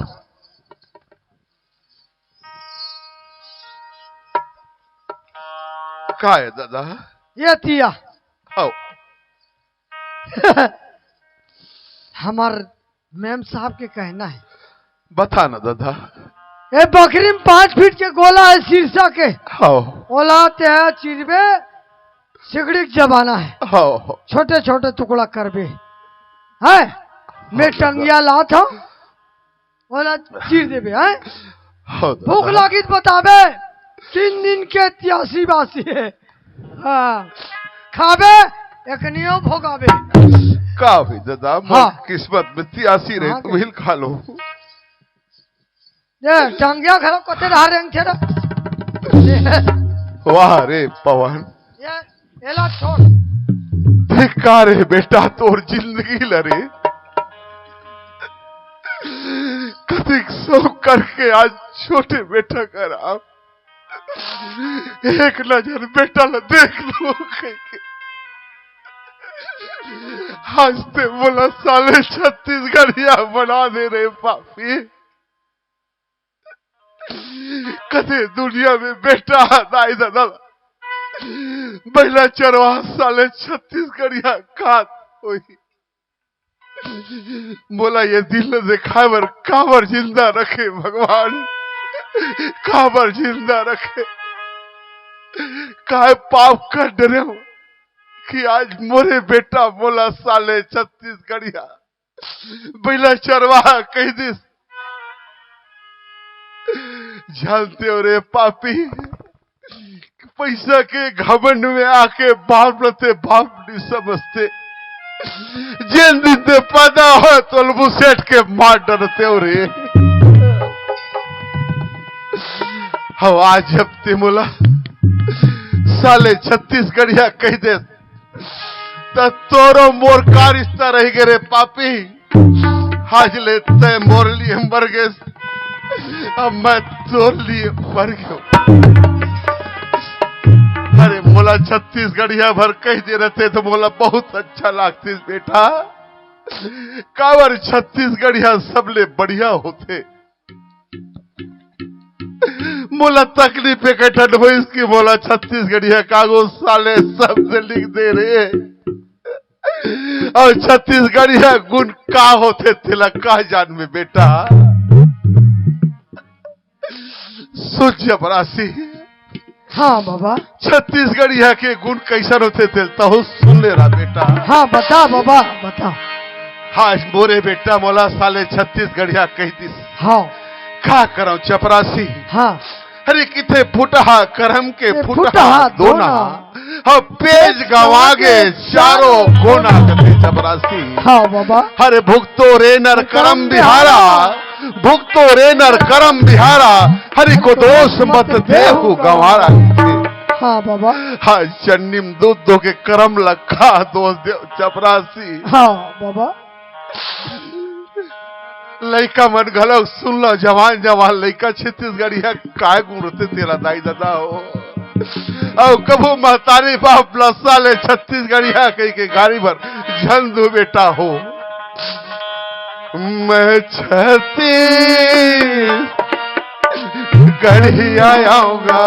का है दादा? ये तिया। आओ। हमार मेम साहब के कहना है। बता ना दादा। ए बकरी में पाँच फीट के गोला है शीशा के। हाँ। ओला ते चिरबे, सिगड़ी के जमाना है। हाँ। छोटे छोटे टुकड़ा करबे। है? मैं हाँ, दादा। टंगिया लात हूँ। ओला चीर देबे, हैं? हाँ, दादा। भूख लागी त बताबे, तीन दिन के तियासी बासी है। हाँ, खाबे, एकनियो भोगाबे। का होई दादा, मोर हाँ। किस्मत में तियासी रहे, हाँ, तो मिल खा लो। ये टंगिया घरो कते रहा रेंग छे रे। वाह रे पवन। ये एला छोड़। धिक्कार हे बेटा तोर जिंदगी ल रे। सिख सो करके आज छोटे बेटा करा एक नजर बेटा ला देख लो कहिके। आज ते मोला साले छत्तीसगढ़िया बना दे रे पापी। कदे दुनिया में बेटा दाई ददा बइला चरवा साले छत्तीसगढ़िया कात होई। मोला ये दिन ल देखाय बर काबर जिंदा रखे भगवान, काबर जिंदा रखे। काय पाप कर डरे हो कि आज मोरे बेटा मोला साले छत्तीसगढ़िया बइला चरवा कहि दिस। जानते हो रे पापी, पैसा के घमंड में आके बाप ल ते बाप नहीं समझते। जेन दिन ते पैदा होय तो लबू सेठ के मार डरते हो रे। हव आज जब ते मोला साले छत्तीसगढ़िया कहि दे त तोरो मोर का रिश्ता रहि गे रे पापी। आज ले ते मोर लिए मर गेस, अब मैं तोर लिए मर गयो। अरे मोला छत्तीसगढ़िया भर कहि दे रहते त मोला बहुत अच्छा लागतिस बेटा। काबर छत्तीसगढ़िया सबले बढ़िया होथे। मोला तकलीफ एक ठन होइस कि मोला छत्तीसगढ़िया कागो साले शब्द लिख दे रे। अउ छत्तीसगढ़िया गुण का होथे तेला का जानबे बेटा। सुन चपरासी, हाँ बाबा। छत्तीसगढ़िया के गुण कइसन होथे तेला तहू सुन ले रहा बेटा। हाँ बता बाबा, बता। हाँ मोरे बेटा मोला साले छत्तीसगढ़िया कहि दिस। हाँ। का करंव चपरासी? हाँ। अरे किथे फुटहा करम के ए, फुटहा फुटहा दोना। दोना। हाँ पेज गंवा गे चारों कोना कथे चपरासी। हाँ बाबा। अरे भुगतो रे नर करम बिहारा, भुगतो रे नर करम बिहारा, हरि को दोष मत देहु गंवारा। हाँ बाबा। हाँ चन्नी म दूध दो के करम ल का दोष देव चपरासी। हाँ बाबा। लइका मन घलो सुन लो, जवान जवान लइका छत्तीसगढ़िया काय गुण रथे तेला दाई ददा हो। अउ कभू महतारी बाप ल साले छत्तीसगढ़िया कहिके गारी भर झन दो बेटा हो। मैं छत्तीसगढ़िया आऊंगा।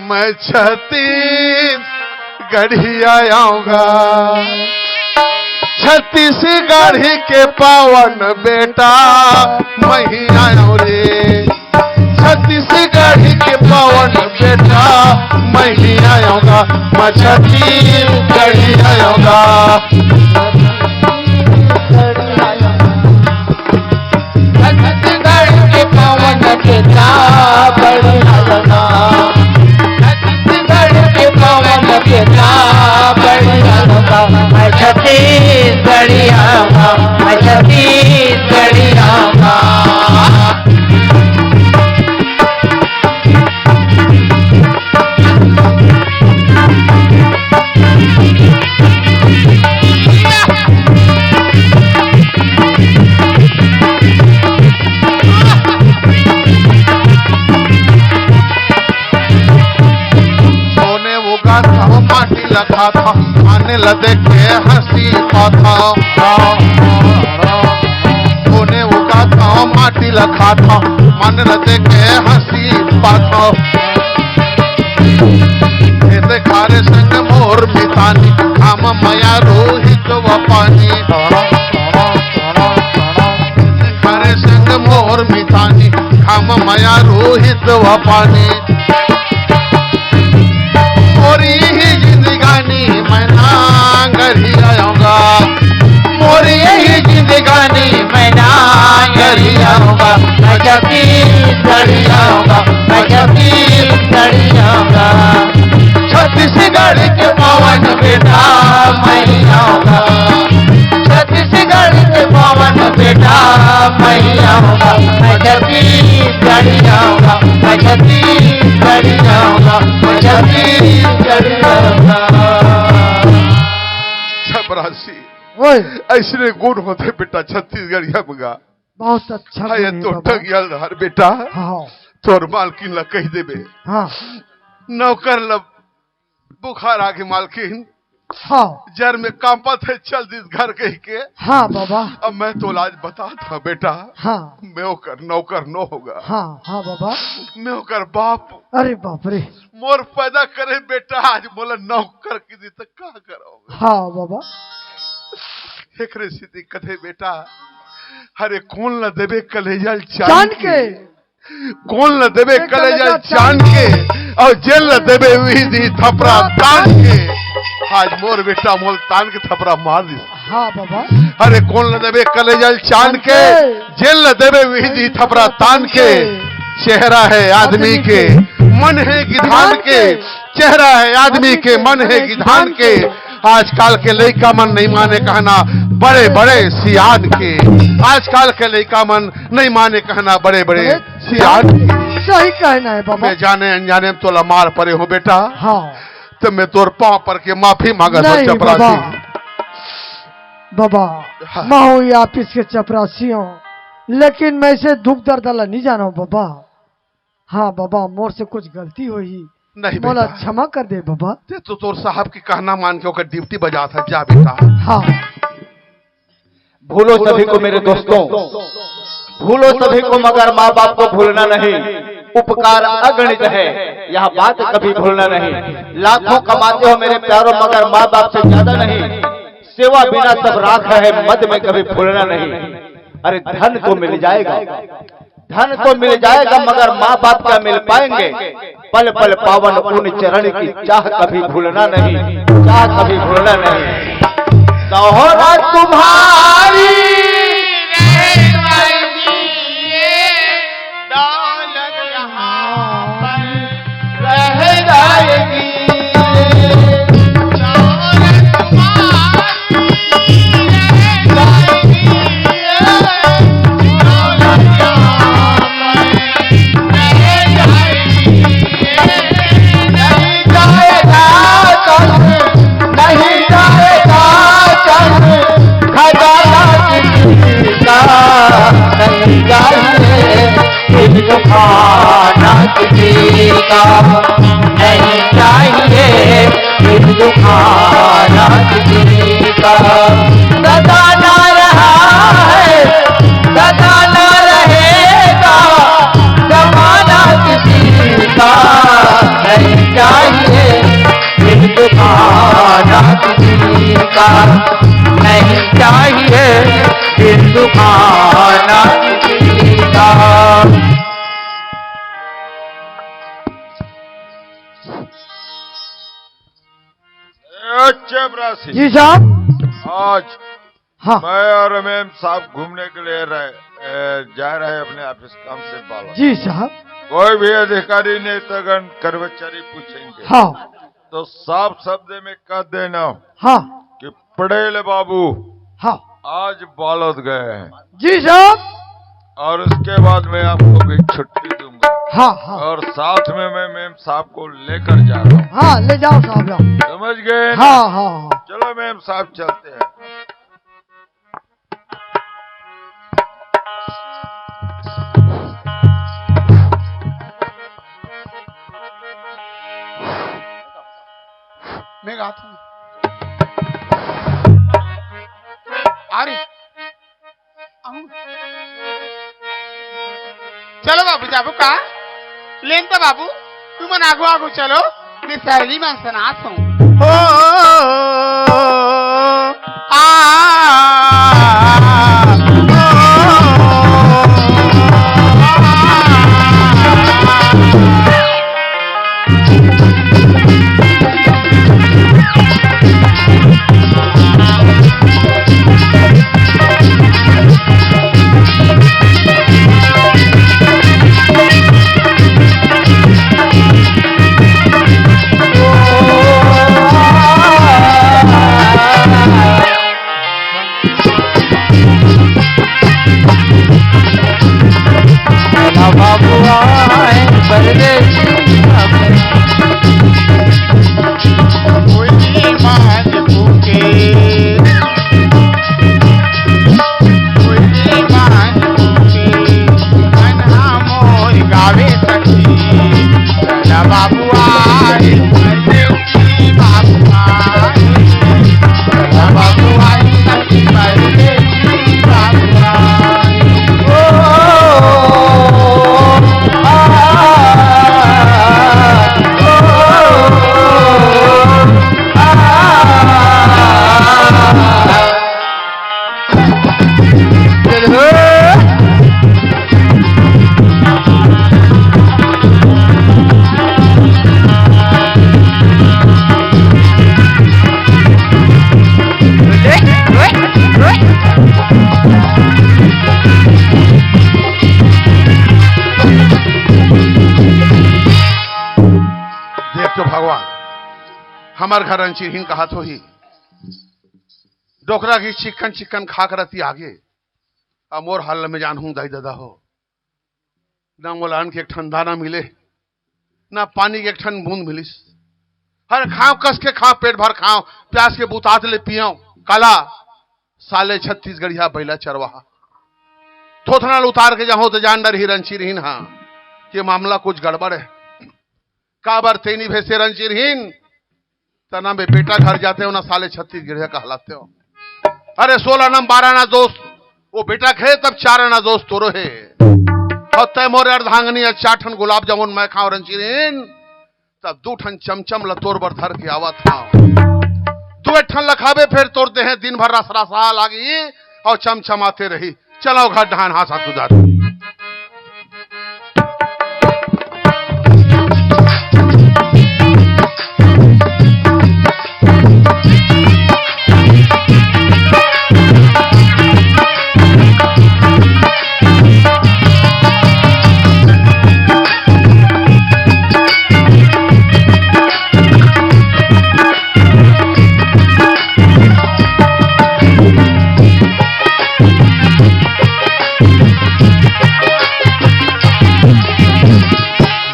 मैं छत्तीसगढ़िया आऊंगा, छत्तीसगढ़ के पावन बेटा मैं ही आयो रे। छत्तीसगढ़ के पावन बेटा मैं ही आऊंगा, मैं छत्तीसगढ़िया आऊंगा। छत्तीसगढ़ के पावन बेटा बढ़िया लगा। छत्तीसगढ़ के पावन बेटा बढ़िया लगा। मैं छत्तीसगढ़िया बा, मैं छत्तीसगढ़िया बा। सोने उगाथा, माटी लखाथा, आने ल देखे हंसी पाथा। सोने उगाथा, माटी लखाथा, मन ल देखे हंसी पाथा। खेत खारे संग मोर मितानी, हम मया रोहित व पानी। खारे संग मोर मितानी, हम मया रोहित व पानी। मोरी ही जिंदगानी मैं नांगरिया आऊंगा। मोरी यही जिंदगानी मैं नांगरिया आऊंगा। मैं छत्तीसगढ़िया आऊंगा, मैं छत्तीसगढ़िया आऊंगा। छत्तीसगढ़ के पावन बेटा मैं आऊंगा। छत्तीसगढ़ के पावन बेटा मैं आऊंगा। मैं छत्तीसगढ़िया आऊंगा, मैं छत्तीसगढ़िया आऊंगा, मैं छत्तीसगढ़िया आऊंगा। छपरासी। वो ओए। अइसने गुण होथे बेटा छत्तीसगढ़िया म गा। बहुत अच्छा हाय, गुण हे तो बाबा। ठगिया ल धर बेटा। हाँ। तोर मालकिन ला कहि देबे। हाँ। नौकर ला बुखार आगे मालकिन। हाँ। जर में कांपत हे, चल दिस घर कहिके। हाँ बाबा। अब मैं तोला आज बतात हँव बेटा। हाँ। मैं ओकर नौकर नो हों गा। हाँ, हाँ बाबा। मैं ओकर बाप। अरे बाप रे। मोर पैदा करे बेटा, आज मोला नौकर कहि दिस त का करँव? हाँ बाबा। एकरे सेती कथे बेटा, अरे कोन ला देबे कलेजा ल चान चान के। के। कोन ला देबे कलेजा ल चान के, अउ जेन ला देबे उही दिही थपरा तान के। आज मोर बेटा मोला तान के थपरा मार दिस। हाँ बाबा। अरे कोन ला देबे कलेजा ल चान के, जेन ला देबे उही दिही थपरा तान के। चेहरा हे आदमी के, मन हे गिधान के। चेहरा हे आदमी के, मन हे गिधान के। आजकल के लइका मन नइ माने कहना बड़े-बड़े सियान के। आजकल के लइका मन नइ माने कहना बड़े-बड़े अरे, सियान के। सही कहना हे बाबा। मैं जाने अनजाने म तोला मार परे हँव बेटा। हाँ। त मैं तोर पाँव पर के माफी माँगत हँव नहीं चपरासी। बाबा। बाबा, हाँ। मैं हूँ ये ऑफिस के चपरासी हूँ, लेकिन मैं से दुख दर्द ला नहीं जानँव बाबा। हाँ बाबा, मोर से कुछ गलती होही, नहीं मोला बेटा। क्षमा कर दे बाबा। ते तो तोर साहब के कहना मान के ओकर ड्यूटी बजात हे, जा बेटा। हाँ। भूलो सभी को मेरे दोस्तों, भूलो सभी को मगर माँ बाप को भूलना नहीं। उपकार अगणित है, यह बात कभी भूलना नहीं। लाखों कमाते हो मेरे प्यारों मगर माँ बाप से ज्यादा नहीं। सेवा बिना सब राख है, मद में कभी भूलना नहीं। अरे धन तो मिल जाएगा, धन तो मिल जाएगा मगर माँ बाप क्या मिल पाएंगे? पल पल पावन उन चरण की चाह कभी भूलना नहीं, चाह कभी भूलना नहीं। शोहरत तुम्हारी रह जाएगी, दौलत यहाँ पर रह जाएगी। नहीं चाहिए, फिर दुखाना किसी का। सदा ना रहा है, सदा ना रहेगा, जमाना किसी का। नहीं चाहिए, फिर दुखाना किसी का। नहीं चाहिए, फिर दुखाना किसी का। ए, चपरासी। जी साहब। आज हाँ। मैं और एमएम साहब घूमने के लिए रहे, ए, जा रहे अपने ऑफिस काम से बाहर। जी साहब। कोई भी अधिकारी नेतागण कर्मचारी पूछेंगे हाँ। तो साफ शब्द में कह देना हाँ। कि पटेल बाबू हाँ। आज बालोद गए हैं। जी साहब। और उसके बाद मैं आपको भी छुट्टी दूंगा। हाँ, हाँ। और साथ में मैं मेम साहब को लेकर जा रहा हूँ। हाँ, ले जाओ साहब, जाओ। समझ गए ना? हाँ, हाँ, हाँ। चलो मेम साहब, चलते हैं। मैं गाता हूँ। अरे, अहू। चलो बाबू, जाबो का? लेन तो बाबू, तुमन आगू आगू चलो, मैं सहेली मन सनात हूँ। ओ, आ, आ, हमर घर रंचिरहिन कहत होही, डोकरा के चिक्कन चिक्कन खा कर अति आगे। अब मोर हाल में जानहूं दाई ददा हो, ना मोला अन्न के एक ठन दाना मिले, ना पानी के एक ठन बूंद मिलिस। हर खांव कस के खांव, पेट भर खांव, प्यास के बुतात ले पियंव। काला साले छत्तीसगढ़िया बैला चरवाहा। थोथना ल उतार के जाहूं त जान डरही रंचिरहिन हा के मामला कुछ गड़बड़ हे। काबर तेनी भेसे रंचिरहिन, तना में बेटा घर जाते हो ना साले छत्तीसगढ़िया कहलाते हो। अरे सोलह आना बारह आना दोस्त वो बेटा के हे, तब चार आना दोस्त तोरो हे। और तय मोरे अर्धांगनी या चार ठन गुलाब जामुन मैं खांव रंचिरहिन, तब दू ठन चमचम ल तोर बर धर के आवत हांव। दू एक ठन ल खाबे, फेर तोर देहे दिन भर रसरसा लागी और चमचमाते रही। चलो घर डहान हाथ हाथ उधार।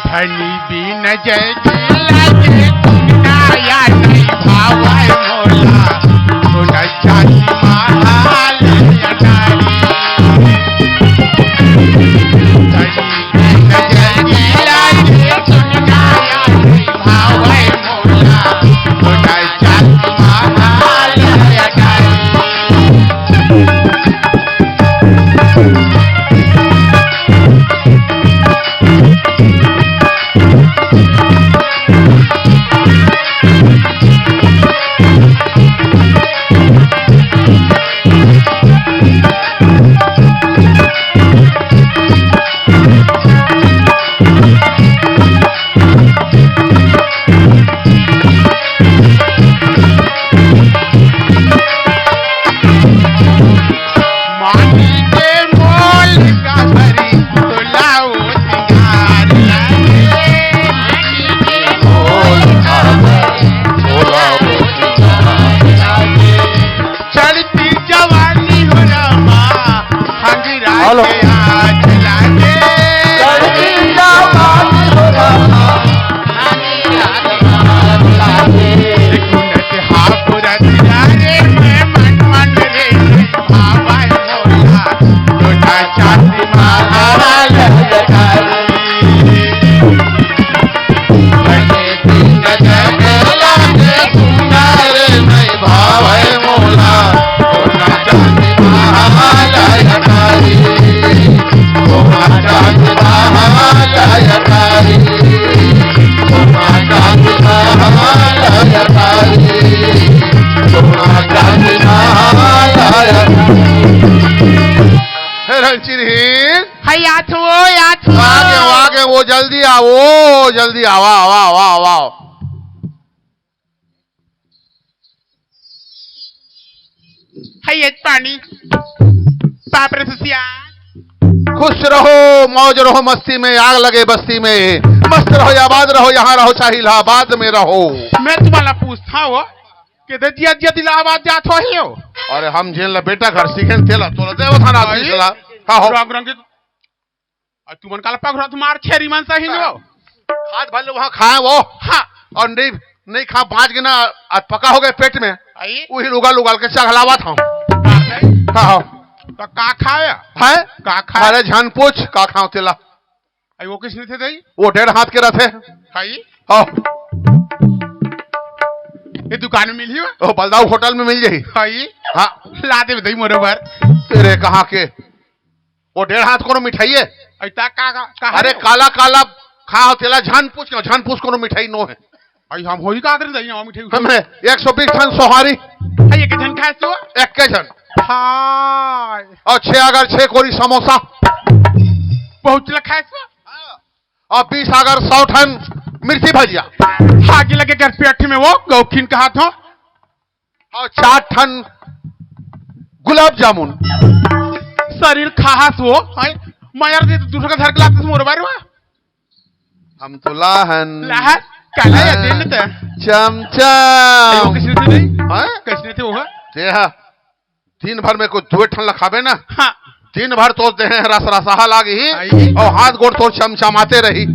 धनी बिन जय जिला के सुनाया नहीं भावै मोला, सुन चाही महाल अटारी। धनी बिन जय जिला के सुनाया नहीं भावै मोला, सुन चाही महाल अटारी। माटी के मोल का भरी तोला ओ सिंगार लागे। माटी के मोल का भरी तोला ओ सिंगार लागे। चढ़ती जवानी हो रामा, हंगरा हेलो। के आज लागे। चढ़ती जवानी हो रामा, हंगरा के आज लागे। कुंडत हापुरत जागे, मैं मन मन रे भावै मोला, लोटा चांदी महाल अटारी। हे रणचिरहीन। हे याथो, याथो। आगे, आगे, वो जल्दी आओ, जल्दी आओ, आओ, आओ, आओ, आओ। हे ये पानी। बाप रे सुसिया। खुश रहो, मौज रहो, मस्ती में आग लगे बस्ती में। मस्त रहो, आबाद रहो, यहाँ रहो, चाहे इलाहाबाद में रहो। मैं तुम्हारा पूछता हूँ, के दे जिया जिया इलाहाबाद जात हो ही हो? अरे हम जेन ला बेटा घर सीखेन तेला, तोला देव थाना भाई, तीसला। का हो? रंग रंग के, आ तुमन काला पकड़ो, तुम्हार छेरी मन सही नो। हाथ भले वहाँ खाए वो। हाँ। और नहीं, नहीं खा, बाँच के ना, आज पका हो गए पेट में। आई? वही उगाल उगाल के चघलावत हूँ। का है? हाँ, हाँ। तो का खाया? है? का खाया? अरे झन पूछ, का खाओ तेला? आई वो किसने थे दई? वो डेढ़ हाथ के रहते। खाई? हाँ। ये दुकान में मिली हो? वो बलदाऊ होटल में मिल जाई। खाई? हाँ। ला दे दई मोरे बर। तेरे कहाँ के? वो डेढ़ हाथ कोनो मिठाई है? ऐसा का, का, का अरे है? काला काला खा हो तेला, झन पूछ के, झन पूछ कोनो मिठाई नो है। आई हम होई का दे दई हम मिठाई। हमें एक सौ बीस ठन सोहारी। आई एक झन खाए तू? एक के झन। हाय। और छह अगर छह कोरी समोसा। बहुत चला खाए तू? और बीस अगर सौ ठन मिर्ची भजिया। आगे लगे कर पेट में वो गौखिन कहा था। और चार ठन गुलाब जामुन। शरीर खास हो, हाय, मायर दे तो दूसरा का धर के लाते मोर बारे में। हम तो लाहन। लाहन? काला या दिन त? चमचम। कइसे थे नहीं? हाँ? कइसे थे वो? ते हा, दिन भर में कुछ दुए ठन ला खाबे ना। हाँ। दिन भर तो देहे रसरसहा लागी ही, आई। अउ हाथ गोड़ तोर चमचमाते रही।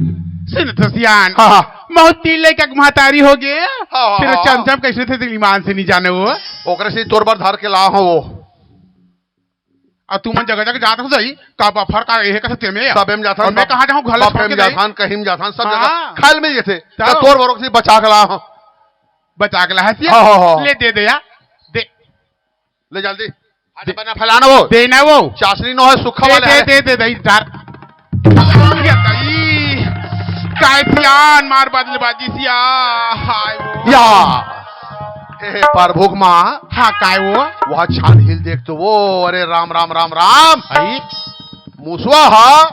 सुन तो सियान। हाँ, हाँ। बहुत तीन लइका के महतारी हो गे। हाँ, हाँ, फिर हाँ। चमचम कइसे थे, दिल ईमान से नहीं जाने वो। ओकरे से तोर बर धर के ला हो वो। अउ तुमन जगह जगह जात हो जाई, का बफर का एहे कथे तेमे या? सबे में जाथन, अउ मैं बफ-, कहाँ जाहूँ, घर ले बफे छोड़ में के जाई? जाथन, कहीं में जाथन, सब हाँ। जगह खाए ल मिल जथे। तब? त तोर बरोक से बचा के ला हो। बचा के ला हसिया? हाँ, हाँ, हाँ। ले दे दे या, दे। ले जल्दी। अरे दे। बना फैलाना वो। दे ना वो। चाशनी नो है, सुखा दे, वाले दे, है। दे, दे, दे, इधर। ये तई। काय सियान मार बदल बाजी सिया। हाय वो। या। ए, प्रभु के माँ। हाँ, काय वो? वह छान हिल देख तो वो, अरे राम, राम, राम, राम। आई? मुसवा हा,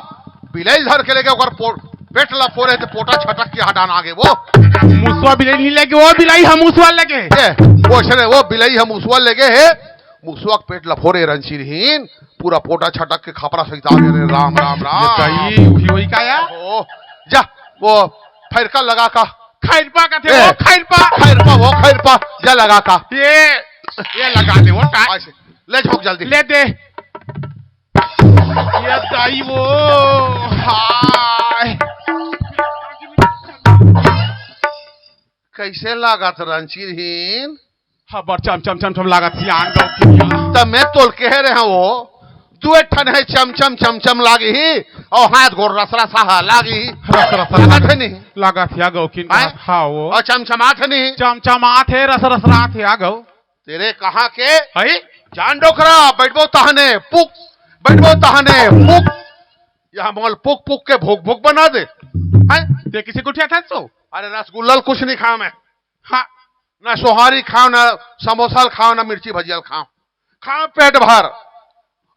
बिलाई धर के लेके ओकर पो-, पेट ला फोरे ते पोटा छटक के हटान आगे वो। मुसवा बिलाई नहीं लेके, वो बिलाई हम मुसवा लेके। ए, वो छने, वो बिलाई हम मुसवा लेके है। मुसवा के पेट ला फोरे रंचीरहीन, पूरा पोटा छटक के खपरा सहित आगे रे। राम, राम, राम। ये कही उही वही का या? ओ, जा, वो फैरका लगा का। खैरपा का थे, ए, वो खैरपा। खैरपा, वो खैरपा, जा लगा का। ये, ये लगा दे, वो का? ऐसे, ले झोंक जल्दी। ले दे। ये दाई वो, हाय। कैसे लागत रंचीरहीन? हबर चम चम चम चम लागत सियान गौकिनिया। त मैं तोल कहे रहे हो, दुए ठन है चम चम चम चम लागी ही, अउ हाथ गोड़ रस रस हा लागी ही। रस रस लागत है नहीं? लागत या गौकिन हैं? हाँ वो। अउ चमचमात है नहीं? चमचमात है, रस रस रात है आ गौ। तेरे कहाँ के? हई? जान डोकरा, बैठबो तहने, पुक, बैठबो तहने, पुक। यहाँ मोल पुक पुक के भोक भोक बना दे। हैं? ते किसे को उठिया था सो? अरे रसगुल्ला ल कुछ नहीं खाया मैं। हाँ। ना सोहारी खाओ, ना समोसा ल खाओ, ना मिर्ची भजिया ल खाओ। खाओ पेट भर।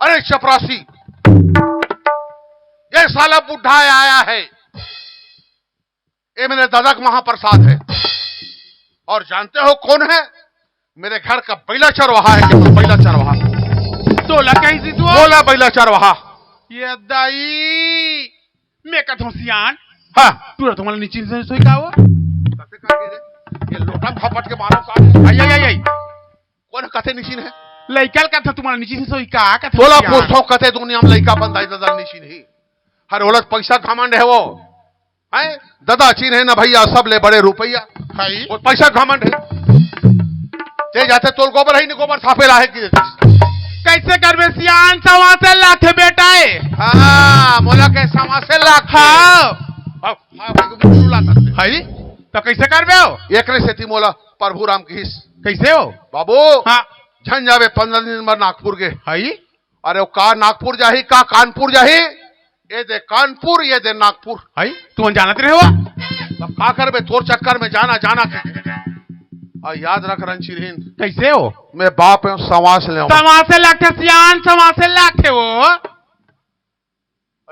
अरे चपरासी, ये साला बुढ़ा आया है, ये मेरे दादा का महाप्रसाद है। और जानते हो कौन है? मेरे घर का बैला चरवाहा है, कि बैला चरवाहा। तो लगा ही तू। बोला बैला चरवाहा। ये दाई, मैं कहता हूँ सियान। हाँ। तू तो मतलब नीचे से सोई का हो? ये लोटा फपट के मारो का? आई, आई, आई, आई। कौन कथे निशिन है? लइका ल कथे तुम्हारा निशिन सोई का कथे बोला सियान? पूछो कथे दुनिया में लइका बंदाई दादा निशिन ही। हर औलत पैसा घमंड है वो। हैं? दादा चीन है ना भैया, सब ले बड़े रुपया। हई। वो पैसा घमंड है। ते जाते तोल गोबर है नहीं, गोबर थापे लाहे की देते। कैसे करबे सियान, सवा से लाथे बेटा है। हाँ, मोला के सवा से लाथे। हाँ। अब, हाँ, भाई, को मुंह ला सकते। हई? तो कैसे करबे हो? एकरे सेती मोला प्रभु राम कहिस। कैसे हो? बाबू, हाँ। झन जावे पंद्रह दिन बर नागपुर के। हई? अरे, वो का नागपुर जाही, का कानपुर जाही? ये दे कानपुर, ये दे नागपुर। हई? तुमन जानत रहे हो? अब का करबे, तोर चक्कर में जाना, जाना के। और याद रख रंचीरहीन। कैसे हो? मैं बाप है, सवा से ले। सवा से लाथे सियान, सवा से लाथे वो। भाई,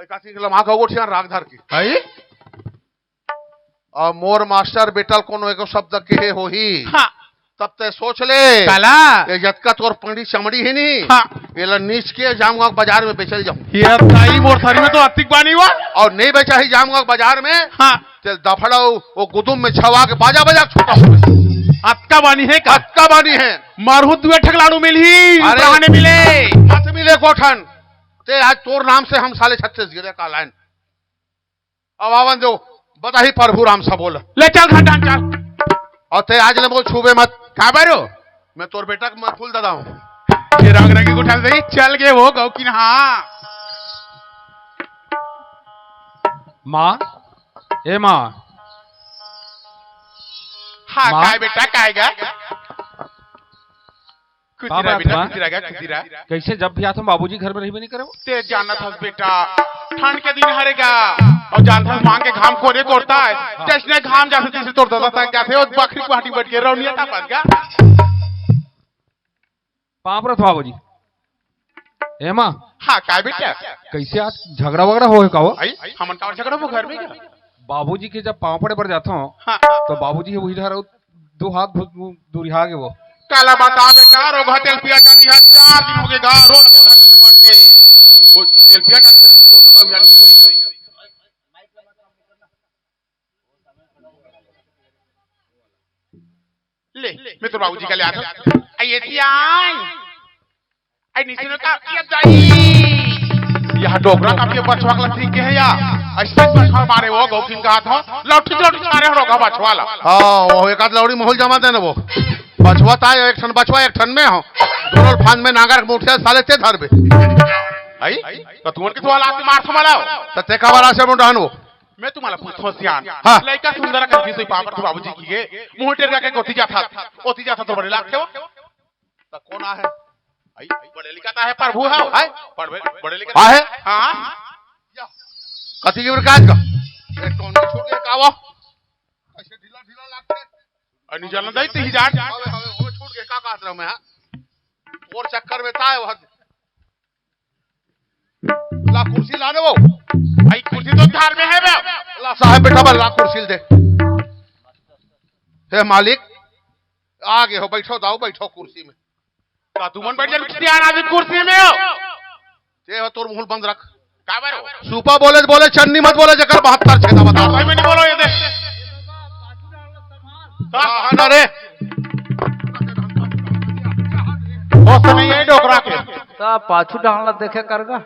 का सिंह लम्हा का गोठियान राग धर की। हई? अउ मोर मास्टर बेटा ल कोनो एको शब्द केहे होही, हाँ। तब ते सोच ले। काला? ये जतका तोर पंडी चमड़ी हे नी, हाँ। एला नीच के जामगांव बाजार में बेचल जाहूं। ये ताई मोर सरी में तो अतिक बानी हुआ। अउ नहीं बेचा ही जामगांव बाजार में, हाँ। ते दफड़ा वो गुदुम में छवा के बाजा बजा के छोटा हो। अतका बानी है का? अतका बानी है। मारहू दुए ठक लाड़ू मिलही, अरे, कहां ने मिले? मत मिले कोठन। ते आज तोर नाम से हम साले छत्तीसगढ़ का लाइन। अब आवन दो, बताही प्रभु राम सा बोल। ले चल घंटा चल। और ते आज ले मोल छूबे मत। का बारो? मैं तोर बेटा के मैं फूल दादा हूँ। ये रंग रंगी उठा दे, चल गए वो गौ की ना। माँ, ए माँ। हाँ, माँ? काय बेटा, काय गा? खुशी रह बाप बेटा, रे। खुशी रह गा, खुशी रह। कैसे जब भी आथो बाबूजी घर में रहिबे नहीं करे वो? ते जानत हस बेटा, ठंड के दिन हरे गा, और जानत हस मांग के घाम कोरे कोरता है, हाँ। जैसने घाम जाथे तैसे तोर दादा तक जाथे, और बखरी गुवाहाटी बैठ के रौनिया था बन गा। पाँव परत बाबूजी। ए माँ। हाँ, काय बेटा? कैसे आज झगड़ा वगड़ा होहे का वो? आई, हमन का झगड़ा हो घर में क्या? बाबूजी के जब पाँव पड़े बर जाथो, हाँ। तो बाबूजी वही डहर दो हाथ भु-, भु-, दूरिहा के वो। काला बता बेटा, रोगहा तेल पिया चाटी हा, चार दिन हो गए गा, रोज के घर में धुआं दे। वो तेल पिया चाटी हा, तो दादा जान की सोई। ले, मैं तो बाबूजी का ले आता हूँ। आई एती आई। आई निसिनो का ये दाई। यह डोकरा का के बछवा का ठीक है या? ऐसे बछवा मारे वो गौखिन का हाथ हो। लौटी लौटी मारे हो रोगा बछवा ला। हाँ, वो एक आध लौड़ी महूल जमा देना वो। बछवा ता एक ठन बछवा एक ठन में हो। दोनों फांद में नागर मुठिया साले ते धर बे। आई? तो तुमन के तो हालात मार संभाला हो। तो ते का वाला से मुंडा हन वो। मैं तुम्हाला पूछतो सियान। हाँ। लइका सुंदर कर दी सोई पापर तो बाबूजी की गे। मुंह टेर के गोती जाता। ओती जाता तो बड़े लागथे हो। त कोन आहे? आई, बड़े लिखा ता है प्रभु है। हाय, बड़े, बड़े लिखा ता है। हाँ। कति के प्रकाश का? ए, टोन छूट गया का वो? ऐसे ढीला, ढीला लागथे। अनि जाना दाई, तिही जान। हवे, हवे, वो छूट गया, का कहत रहा मैं, हाँ? और चक्कर में ता है वो। ला कुर्सी लाने वो। आई कुर्सी तो धार में है बे। ला साहब बैठा बा, ला कुर्सी दे। हे मालिक, आ गए हो, बैठो दाऊ, बैठो कुर्सी में। का तुमन बैठ जा, सियान आदमी कुर्सी में हो। ते हो, तोर मुंह बंद रख। का बारो? सूपा बोले, बोले, चन्नी मत बोले, जेकर बहत्तर छेदा बता। भाई, मैं नहीं बोलो ये दे। हाँ, हाँ, ना रे। होश नहीं है डोकरा के। त पाछू डालना देखे करगा।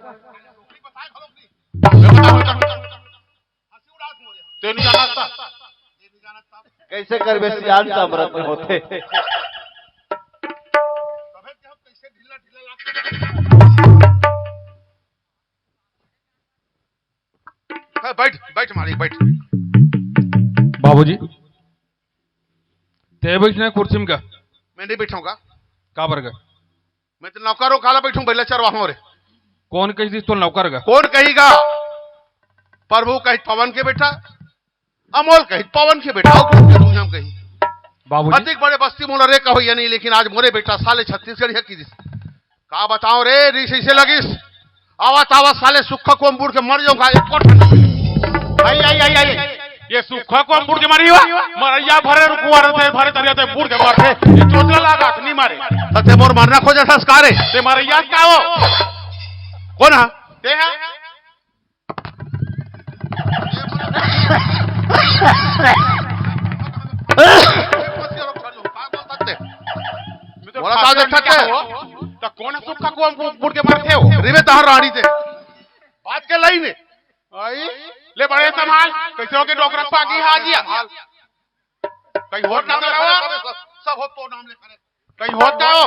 ते नहीं जाना था। कैसे करबे सियान त अमरत में होथे। हाँ, बैठ, बैठ मालिक, बैठ। बाबूजी, ते बैठना है कुर्सी में का? मैं नहीं बैठाऊंगा। का बर का? मैं तो नौकर हूँ, काला बैठूं, बैला चरवाहूं रे। कौन कही दिस तो नौकर का? कौन कहीगा? प्रभु कही पवन के बेटा, अमोल कही पवन के बेटा, और कौन के दुनिया में कही? बाबूजी। अधिक बड़े बस्ती मोला रे कहो या नहीं, लेकिन आज मोरे बेटा साले छत्तीसगढ़िया की दिस। का बताओ रे, रीस ऐसे लगिस। आवत, आवत साले सुक्खा कोम बूड़ के मर जाऊंगा, एक कोठा नहीं। आई, आई, आई, आई। ये सुक्खा कोम बूड़ के मरी हुआ? मरैया भरे रुकुआ रहते, भरे तरिया ते बूड़ के मरते। ये चोचला लागा, नहीं मारे। त ते मोर मरना खोजे संस्कार है। ते मरैया का हो? कौन है? ते है? बोला, का देखत है? त कौन है सुक्खा कोम बूड़ के मरते हो? रिबे तहार रानी ते। बात के लाई ने। आई? ले बड़े संभाल, कैसे हो के डोकरा पागी हाजिया? कहीं होत ना रहा? सब हो तो नाम लेकर। कहीं होत ना हो?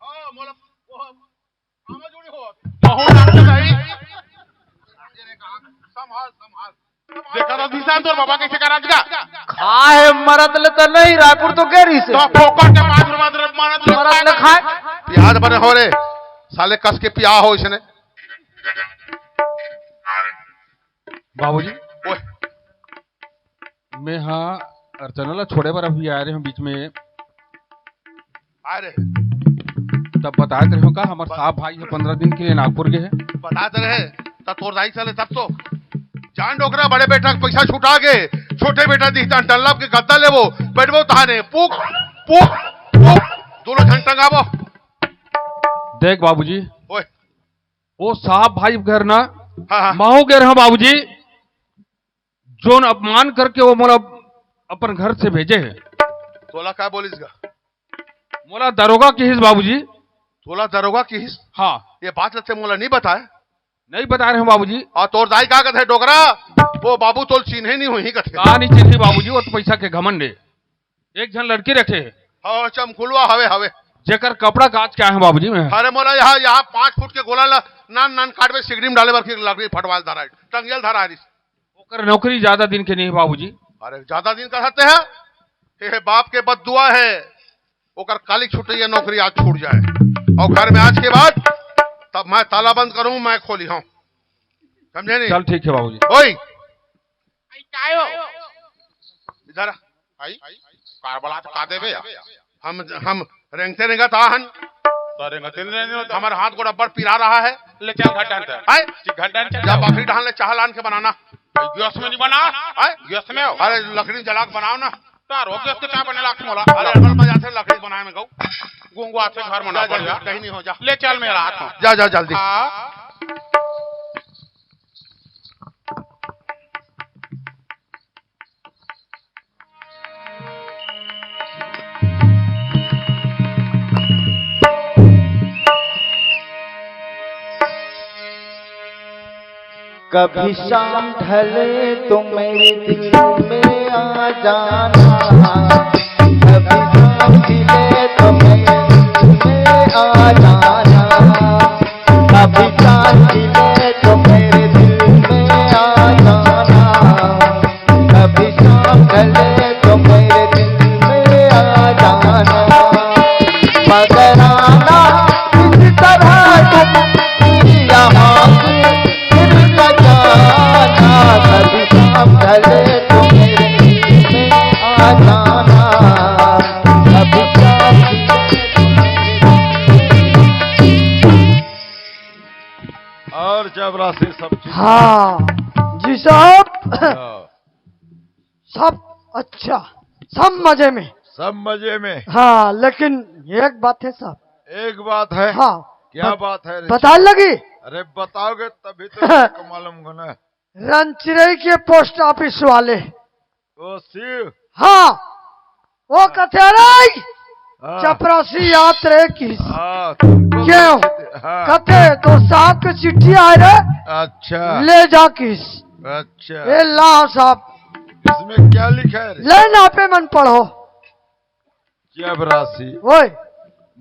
हाँ, मोला, वो, मामा जोड़ी हो। बहुत नाम से भाई। संभाल, संभाल। देखा तो दिशा तोर बाबा कैसे करा जगा? खाए मरत ले त नहीं, रायपुर तो गए रही से। तो फोकट के पाँच रुपया मरत ले मरत ले खाए। प्याज बने हो रे, साले कस के पिया हो इसने। बाबूजी, ओए। मैं हाँ अर्चना ला छोड़े बर अभी आए रहे हूँ बीच में। आए रहे। तब बताए रहे हो का हमर साहब भाई है पंद्रह दिन के लिए नागपुर गए हैं। बताए तो रहे, तब तोर दाई चले तब तो। जान डोकरा, बड़े बेटा के पैसा छुटा के, छोटे बेटा दिखता डल्लब के गद्दा लेबो, बैठबो तहाने, पुक, पुक, पुक, दोनों झन टंगाबो। देख बाबूजी, ओए। वो साहब भाई घर ना, हाँ, हाँ। माहू घर, हाँ बाबूजी, जोन अपमान करके वो मोला अपन घर से भेजे है। तोला का बोलिस गा? मोला दरोगा किहिस बाबूजी। तोला दरोगा किहिस? हाँ। ये बात लगते मोला नहीं बताए। नहीं बता रहे हो बाबूजी। और तोर दाई का कथे डोकरा? वो बाबू तोल चिन्हे नहीं हुई कथे। का नहीं चिन्ही बाबूजी, वो तो पैसा के घमंड है। एक झन लड़की रखे। हाँ, चमकुलवा हवे, हवे। जेकर कपड़ा काच के आए हैं बाबूजी मैं। अरे मोला यहाँ, यहाँ पाँच फुट के गोला ला नान नान काट में सिगड़ी में डाले बर की लकड़ी फटवाल धरा है, टंगियल धरा है। ओकर नौकरी ज्यादा दिन के नहीं है बाबूजी। अरे ज्यादा दिन का रहते हैं? ये बाप के बददुआ है, ओकर काली छूटे ये नौकरी आज छूट जाए और घर में आज के बाद तब मैं ताला बंद करूँ, मैं खोली हूँ, समझे नहीं? चल ठीक है बाबूजी। ओए, आई कायो? इधर आ। आई? कार बला तो का देबे यार? हम, हम रेंगते रेंगत आ हन। तो रेंगते रेंगते हमारे हाथ गोड़ अब्बड़ पिरा रहा है। ले चल घंटा अंतर। आई? घंटा अंतर। जा बकरी डहान ले चाह लान के बनाना। गैस में नहीं बना। आई? गैस में हो। अरे लकड़ी जला के बनाओ ना। तारो गैस के चाह बने लाख मोला। अरे अड़बड़ मजा से लकड़ी बनाए में गऊ। गुंगुआ से घर में ना जा, जा, बढ़िया। कहीं नहीं हो जा। ले चल मेरा हाथ में। जा, जा जल्दी। हाँ। कभी शाम ढले तो मेरे दिल में आ जाना, कभी शाम ढले तो मेरे दिल में आ जाना, कभी शाम ढले तो मेरे दिल में आ जाना, कभी शाम ढले तो मेरे दिल में आ जाना, मगर आना इस तरह तुम यहाँ से फिर न जाना, कभी शाम ढले तो मेरे दिल में आ जाना, कभी शाम और चपरासी सब चीज। हाँ जी साहब। हाँ। सब अच्छा, सब मजे में। सब मजे में। हाँ, लेकिन एक बात है साहब। एक बात है। हाँ। क्या बत-, बात है रे? बताने लगी। अरे बताओगे तभी तो तुमको मालूम होना। रंचिरई के पोस्ट ऑफिस वाले। ओ शिव। हाँ, वो कथे रे, हाँ। चपरासी याद रहे किस। हाँ, तुमको क्यों? हाँ। कथे तो साहब के चिट्ठी आए रे। अच्छा। ले जा किस। अच्छा। ए लाओ साहब। इसमें क्या लिखा है रे? ले ना पे मन पढ़ो। चपरासी। ओए।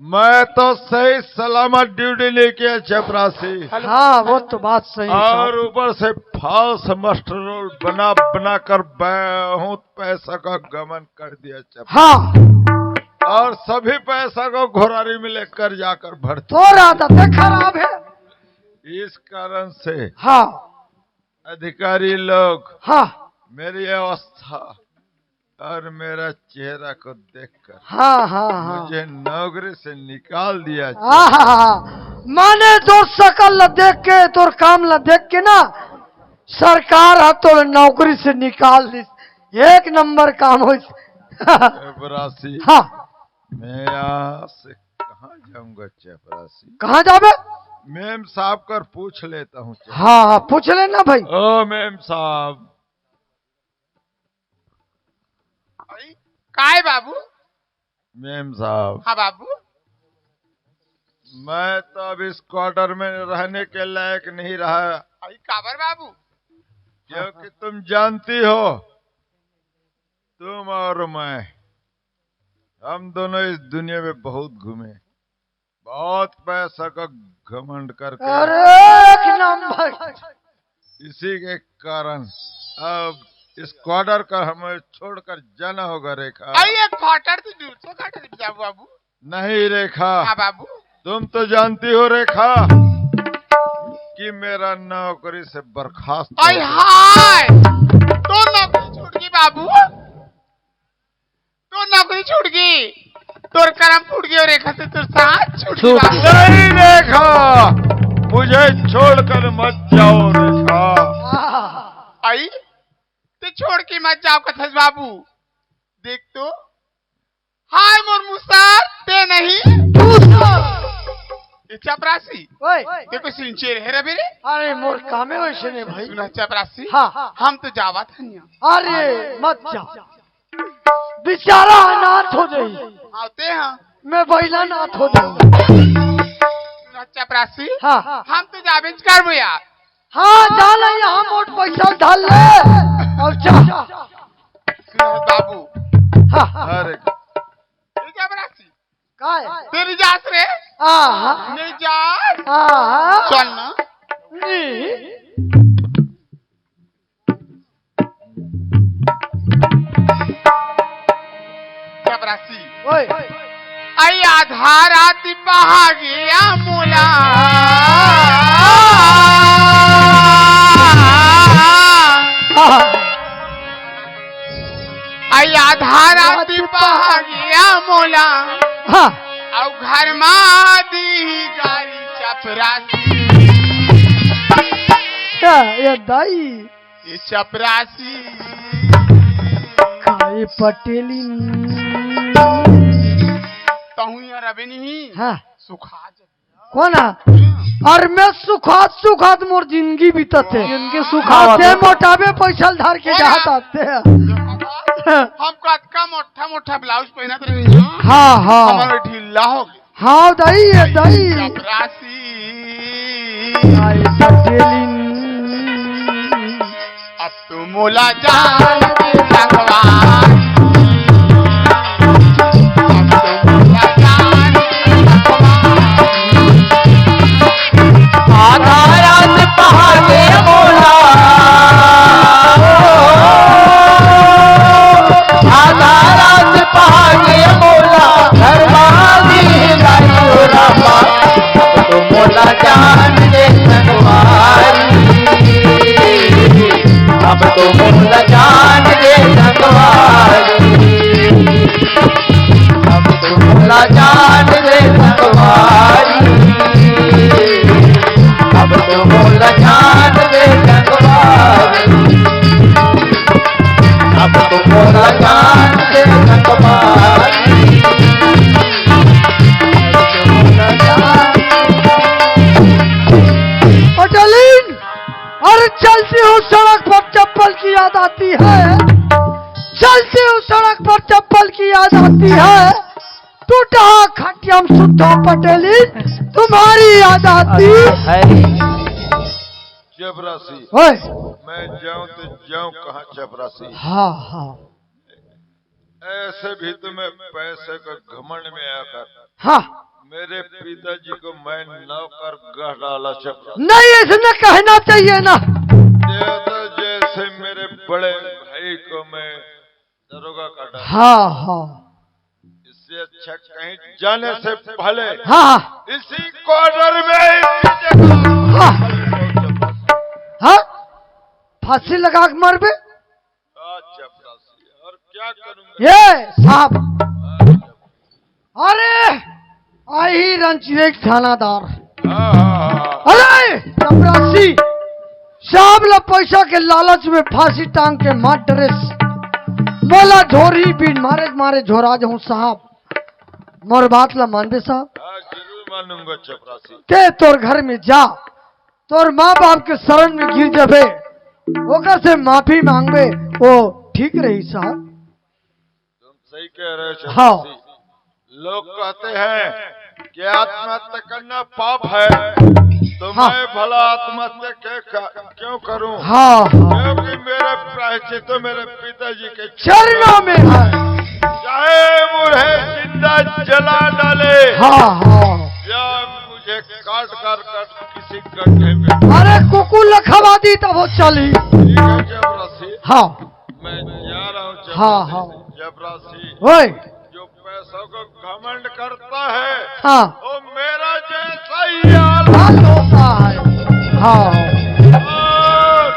मैं तो सही सलामत ड्यूटी लेके आया चपरासी। हाँ, वो तो बात सही है साहब। और ऊपर से फॉल्स मास्टर रोल बना, बना कर बहुत पैसा का गमन कर दिया चपरासी। हाँ। और सभी पैसा को घोरारी में लेकर जाकर भर्ती। तो आदतें खराब है। इस कारण से हाँ। अधिकारी लोग हाँ। मेरी अवस्था और मेरा चेहरा को देखकर हाँ, हाँ, हाँ। मुझे नौकरी से निकाल दिया। हाँ, हाँ, हाँ। माने तोर शकल ला देख के, तोर काम ला देख के ना, सरकार हा तोर नौकरी से निकाल दिस। एक नंबर काम होइस। चपरासी। हाँ। मैं यहाँ से कहाँ जाऊंगा चपरासी? कहाँ जाबे? मेम साहब कर पूछ लेता हूँ। हाँ, हाँ, पूछ लेना भाई। ओ मेम साहब। अरे, काय बाबू? मेम साहब। हाँ बाबू। मैं तो अब इस क्वार्टर में रहने के लायक नहीं रहा। अरे काबर बाबू? क्योंकि तुम जानती हो, तुम और मैं, हम दोनों इस दुनिया में बहुत घूमे, बहुत पैसा का घमंड करके। अरे एक नंबर। इसी के कारण अब इस क्वार्टर का हमें छोड़कर जाना होगा रेखा। अरे क्वार्टर तो दूसरा क्वार्टर में जाओ बाबू। नहीं रेखा। हाँ बाबू। तुम तो जानती हो रेखा कि मेरा नौकरी से बर्खास्त हो आई गया। हाय, तो नौकरी छूट गई बाबू। तोर नौकरी छूट गई, तोर करम फूट गई और रेखा से तोर साथ छूट गई छूट बाबू। गई। नहीं रेखा, मुझे छोड़कर मत जाओ रेखा। आई, ते छोड़ के मत जाओ कथस बाबू। देख तो, हाय मोर मुसार, ते नहीं। ये चपरासी, ओए। ते कोई सिंचेर है रे बेरे? अरे मोर कामे वैसे नहीं भाई। सुना चपरासी, हाँ। हम तो जावत हन। अरे मत जा। बेचारा अनाथ हो जाई। आते हैं। मैं बइला नाथ हो जाऊं। सुना चपरासी? हाँ। हम तो जाबेच करबो यार। हाँ, जा ले, यहाँ मोट पैसा धर ले। और जा। सुना बाबू। हाँ। अरे। ये चपरासी। काय? तेरी जास रे। आहा। नहीं जास। आहा। चल ना। नहीं। चपरासी। ओए। आई आधा रात पहा गया मोला। आहा। आई आधा रात पहा गया मोला। हाँ। अउ घर मा दी गारी चपरासी। का ये दाई? ये चपरासी। खाए पटेली। तहु यार अबे नहीं। हाँ। सुखा जा। कोन हे? अरे मैं सुखात सुखात मोर जिंदगी बीतत हे। जिंदगी सुखावत हे। मोटाबे पैसा धर के जात आते हैं। हम कतका मोटा मोटा ब्लाउज पहनत रहे हैं। हाँ, हाँ। हमारा ढीला हो गया। हाँ, दाई, ये दाई। चपरासी। आई पटेलिन। मोला जान दे संगवारी, अब तो मोला जान दे संगवारी। आधा रात पहागे मोला, आधा रात पहागे मोला, घरवाली लाई रामा, अब तो मोला जान दे संगवारी, अब तो मोला जान दे संगवारी, अब तो मोला जान दे संगवारी, अब तो मोला जान दे संगवारी, अब तो मोला जान दे संगवारी। पटेलिन, अरे चलती हूँ सड़क पर चप्पल की याद आती है, चलती हूँ सड़क पर चप्पल की याद आती है, टूटा खटिया में सुता पटेलिन तुम्हारी याद आती है। चपरासी, ओए। मैं जाऊं तो जाऊं कहाँ चपरासी? हाँ, हाँ। ऐसे भी तो मैं पैसे का घमंड में आकर, हाँ। मेरे पिताजी को मैं नौकर कह डाला चपरासी। नहीं, ऐसे न कहना चाहिए ना। ये तो जैसे मेरे बड़े भाई को मैं दरोगा कह डाला। हाँ, हाँ। इससे अच्छा कहीं जाने से पहले हाँ, हाँ। इसी क्वार्टर में ही हाँ। हाँ? फांसी लगा के मरबे? अच्छा, फांसी। और क्या करूंगा? ये साहब, अरे, आही रंचिरे थानादार। हाँ, हाँ, हाँ। अरे, चपरासी, साहब ला पैसा के लालच में फांसी टांग के मार डरेस। मोला झोरी बीन मारे, मारे झोरा जाहूं साहब। मोर बात ला मानबे साहब? हाँ, जरूर मानूंगा चपरासी। ते तोर घर में जा, तोर माँ बाप के शरण में गिर जाबे, ओकर से माफी मांगबे, वो ठीक रही साहब। तुम सही कह रहे हो हाँ। चपरासी। लोग कहते हैं कि आत्महत्या करना पाप है, तो हाँ। मैं भला आत्महत्या के का-, क्यों करूं? हाँ, हाँ। क्योंकि मेरा प्रायश्चित तो मेरे पिताजी के चरणों में है। चाहे मुझे जिंदा जला डाले हाँ, हाँ। या मुझे काट कर कर किसी गड्ढे में। अरे कुकुर ला खवा दी तब वो चली। ठीक है चपरासी। हाँ। मैं जा रहा हूँ हाँ, चपरासी। हाँ। चपरासी। ओए। जो पैसों को घमंड करता है, हाँ। वो मेरा जैसा ही हाल हाल होता है। हाँ। और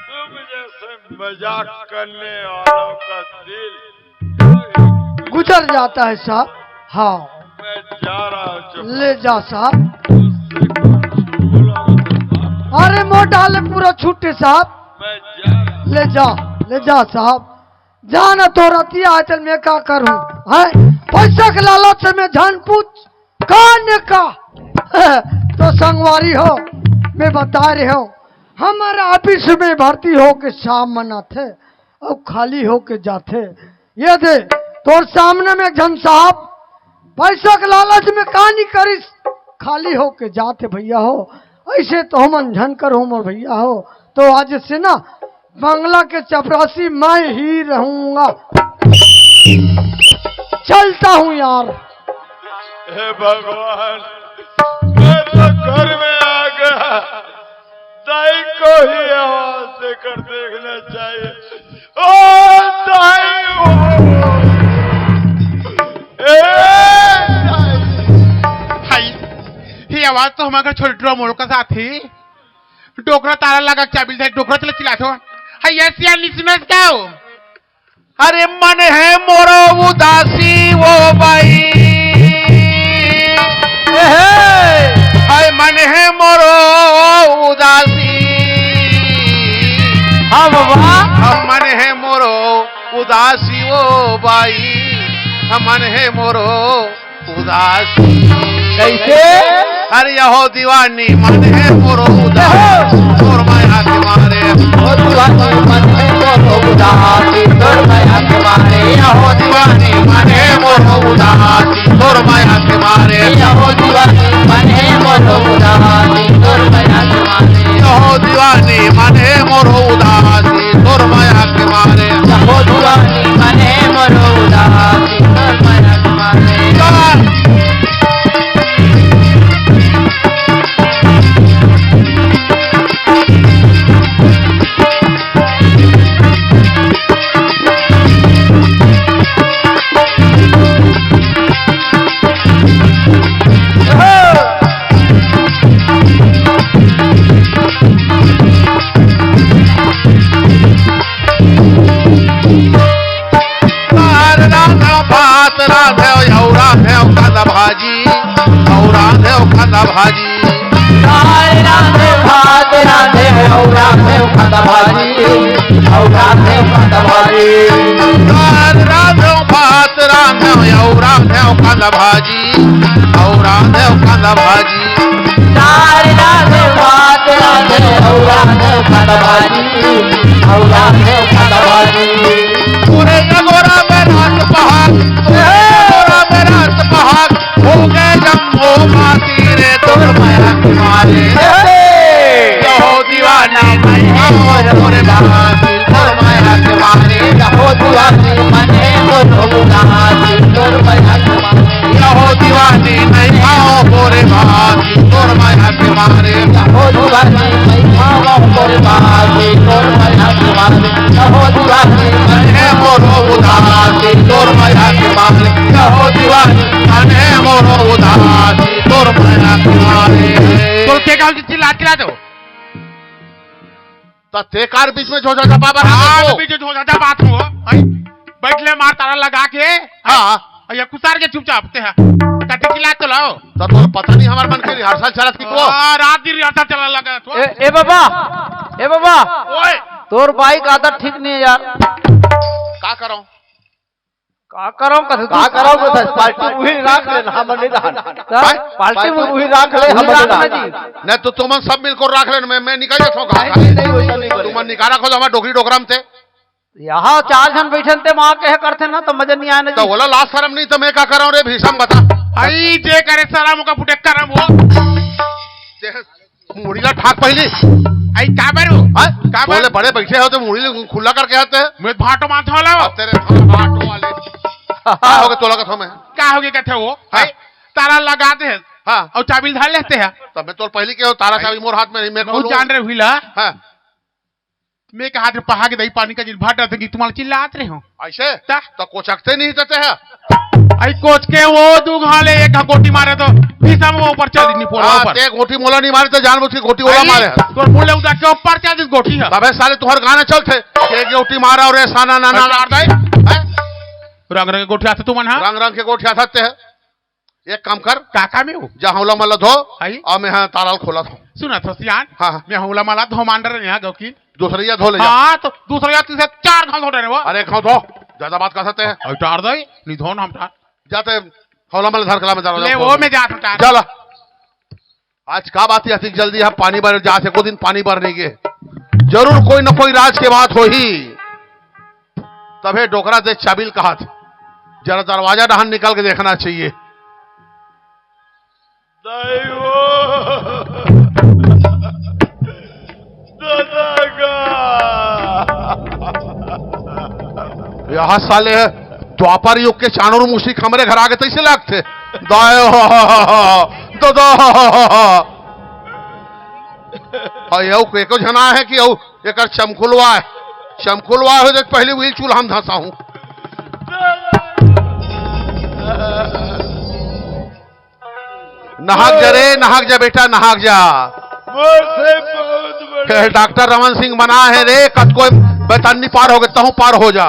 तुम जैसे मजाक करने वालों का दिल गुजर जाता है साहब। हाँ। मैं जा रहा हूँ चपरासी। ले जा साहब। उससे कुछ बोला तो साहब। अरे मोटा ले पूरा छुट्टे साहब। मैं जा रहा हूँ। ले जा, ले जा साहब। जाना तो रतिया है, चल मैं का करूं, हैं? पैसा के लालच से मैं जान पूछ, का ने का? तो संगवारी हो, मैं बता रहे हो, हमारे ऑफिस में भर्ती हो के साहब मन आथे, अब खाली हो के जाथे। ये दे, तोर सामने में एक झन साहब, पैसा के लालच में का नहीं करिस, खाली हो के जाथे भैया हो। ऐसे तो हमन झन करहूं मोर भैया हो। तो आज से ना बंगला के चपरासी मैं ही रहूंगा। चलता हूँ यार। हे भगवान, मैं तो घर में आ गया। दाई को ही आवाज देकर देखना चाहिए। ओ दाई, ओ। ए दाई। हाय, ये आवाज तो हमारे घर छोटे मोड़ का साथ ही। डोकरा ताला लगा, चाबी ले, डोकरा चला चिल्लाथो। हाय, ये सिया निसनस का हो? अरे मन है मोरो उदासी वो बाई। ए हे। हाय मन है मोरो उदासी। हाँ बाबा। हम मन है मोरो उदासी वो बाई। हम मन है मोरो उदासी। कैसे? अरे यहो दीवानी मन है मोरो उदासी, तोर माया के मारे। ओ दीवानी मन है मोरो उदासी, तोर माया के मारे। यहो दीवानी मन है मोरो उदासी, तोर माया के मारे। यहो दीवानी मन है मोरो उदासी, तोर माया के मारे। यहो दीवानी मन है मोरो उदासी, रांधेव कांदा भाजी, अउ रांधेव कांदा भाजी। दाल रांधेव, भात रांधेव, अउ रांधेव कांदा भाजी, अउ रांधेव कांदा भाजी। दाल रांधेव, भात रांधेव, अउ रांधेव कांदा भाजी, अउ रांधेव कांदा भाजी। दाल रांधेव, भात रांधेव, अउ रांधेव कांदा भाजी, अउ रांधेव कांदा भाजी। तोरे अगोरा में रात पहाड़, तोरे अगोरा में रात पहाड़, हो गए जम्मो बाती रे तोर माया के मारे। हे! कहो दीवानी नहीं हो तोरे बाती, तोर माया के मारे। कहो दीवानी मने को उदासी, तोर माया के मारे। कहो दीवानी नहीं हो तोरे बाती, तोर माया के मारे। कहो दीवानी नहीं हो तोरे बाती, तोर माया के मारे। कहो दीवानी मने को उदासी, तोर माया के मारे। कहो दीवानी मने को उदासी, तोर माया के मारे। तोर के काम चिल्ला चिल्ला दो। त ते कार बीच में झोझा झपा बर हाथ हाँ, रखो। तो बीच में झोझा झपा तू हो, हैं? बैठ ले मार ताला लगा के, हैं? हाँ। अउ ये कुसार के चुपचाप ते है। कते किला तो लाओ। त तोर पता नहीं हमार मन के रिहर्सल चलत की को? हाँ, रात दिन रिहर्सल चला लगा तो। ए, ए बाबा, ए बाबा, ओए। तोर बाइक आदत ठीक नहीं है यार। का करो? का करव कथे तू? का करव कथे? पार्टी उही राख लेन, हमन नहीं रहन। का? पार्टी पार्टी उही राख ले, उही हमन राख नहीं ना रहन। जी। नहीं तो तुमन सब मिलकर राख लेन, मैं, मैं निकल जाता हूँ घर नहीं, से। नहीं, नहीं, वैसा नहीं करेगा। तुमन निकाला खोज हमार डोकरी डोकरा में थे। यहाँ चार झन बैठन ते माँ कहे करथे ना, तो मजा नहीं आए ना तो जी। बोला लाज शरम नहीं तो मैं का करव रे भीषम बता। आई जे करे शरम ओका फुटे करम हो। ते मुड़ी ला ठाक पहिली। आई, काबर हो? हाँ? काबर? बोले बड़े बैठे हो तो मुड़ी ला खुला करके आते हैं। मैं भाटो माथा वाला हो। अब तेरे भाटो वाले। का हो गए तोला कथा में? का हो गए कथे वो? हाँ। आई, ताला लगा दे हैं। हाँ। अउ चाबी धर लेते हैं। तब मैं तोर पहिली के हो, ताला आई। चाबी मोर हाथ में नहीं, मैं बहुत खोलूँ। जान रहे हुई ला। हाँ। मैं कहा थे पहा के दही पानी का जिन भर डरते कि तुम्हारा चिल्लात रहे हो। ऐसे? ता? तो कोचकते नहीं देते हैं। आई कोच के वो दू घाले एक गोटी मारे तो भीषम वो ऊपर चल नहीं पोड़ा हाँ, ऊपर। ते गोटी मोला नहीं मारे तो जानबूझ के गोटी ओला आई, मारे हैं। तोर मुंह ले उदा के ऊपर चल दिस गोटी है। तबे साले तुहर गाना चलते। के गोटी मारा और ऐसा ना, ना, ना, ना। अच्छा। हैं? रंग रंग के गोटी आते तुमन, हाँ? रंग रंग के गोटी आते हैं। एक काम कर। का काम हे वो? जा हौला मला धो। आई? अउ मैं हा ताला ल खोलत हौं। सुनत हो सियान? हाँ, हाँ। मैं हौला मला धो मांडर यहाँ गौकीन। दूसरइया धो ले जा। हाँ, तो दूसरइया तीसरा चार घाल धो डरे वो। अरे खाओ धो, ज्यादा बात कर सकते हैं। अउ टार दे, नहीं धो ना हम टार। जाते हौला मला धर कला में जा ले वो मैं जा सकता। चला। आज का बात हे, अतिक जल्दी हे पानी बर जात हे, एको दिन पानी बर नहीं गे। जरूर कोई न कोई राज के बात होही। तभे डोकरा दे चाबिल कहत, जरा दरवाजा डहन निकल के देखना चाहिए। दाई वो, दादा का। यहाँ साले द्वापर युग के चाणूर मुसिक हमरे घर आगे तइसे लागथे। दाई हो, दादा। अउ यहू एको झना हे कि अउ एकर चमकुलवा हे। चमकुलवा हो जाए, पहले वही चूल्हा में धंसा हूँ। नहाक जा रे, नहाक जा बेटा, नहाक जा। मोर से बहुत बड़े हे, डॉक्टर रमन सिंह बना हे रे, कतको बैतरनी पार हो गे, तहूँ पार हो जा।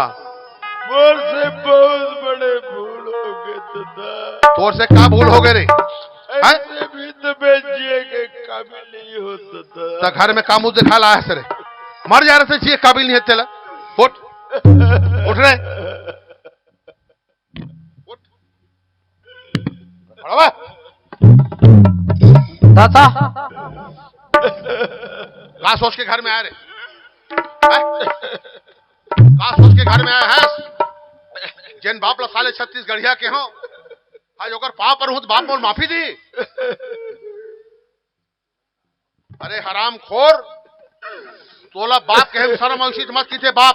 मोर से बहुत बड़े भूल हो गे दादा। तोर से का भूल हो गे रे? हैं? ऐसे भी तो मैं जिए के काबिल नहीं हो दादा। त घर में का मुंह दिखा लाया हे रे? मर जा रे, जिए काबिल नहीं हे तेला। उठ, उठ रे। उठ। खड़ा हो। दादा। का सोच के घर में आए रे? हैं? का सोच के घर में आए हस? जेन बाप ला साले छत्तीसगढ़िया के हो, आज ओकर पाँव पर हूँ त बाप मोर माफी दी। अरे हरामखोर, तोला बाप कहे में शरम अउ इज्जत मत कीथे बाप,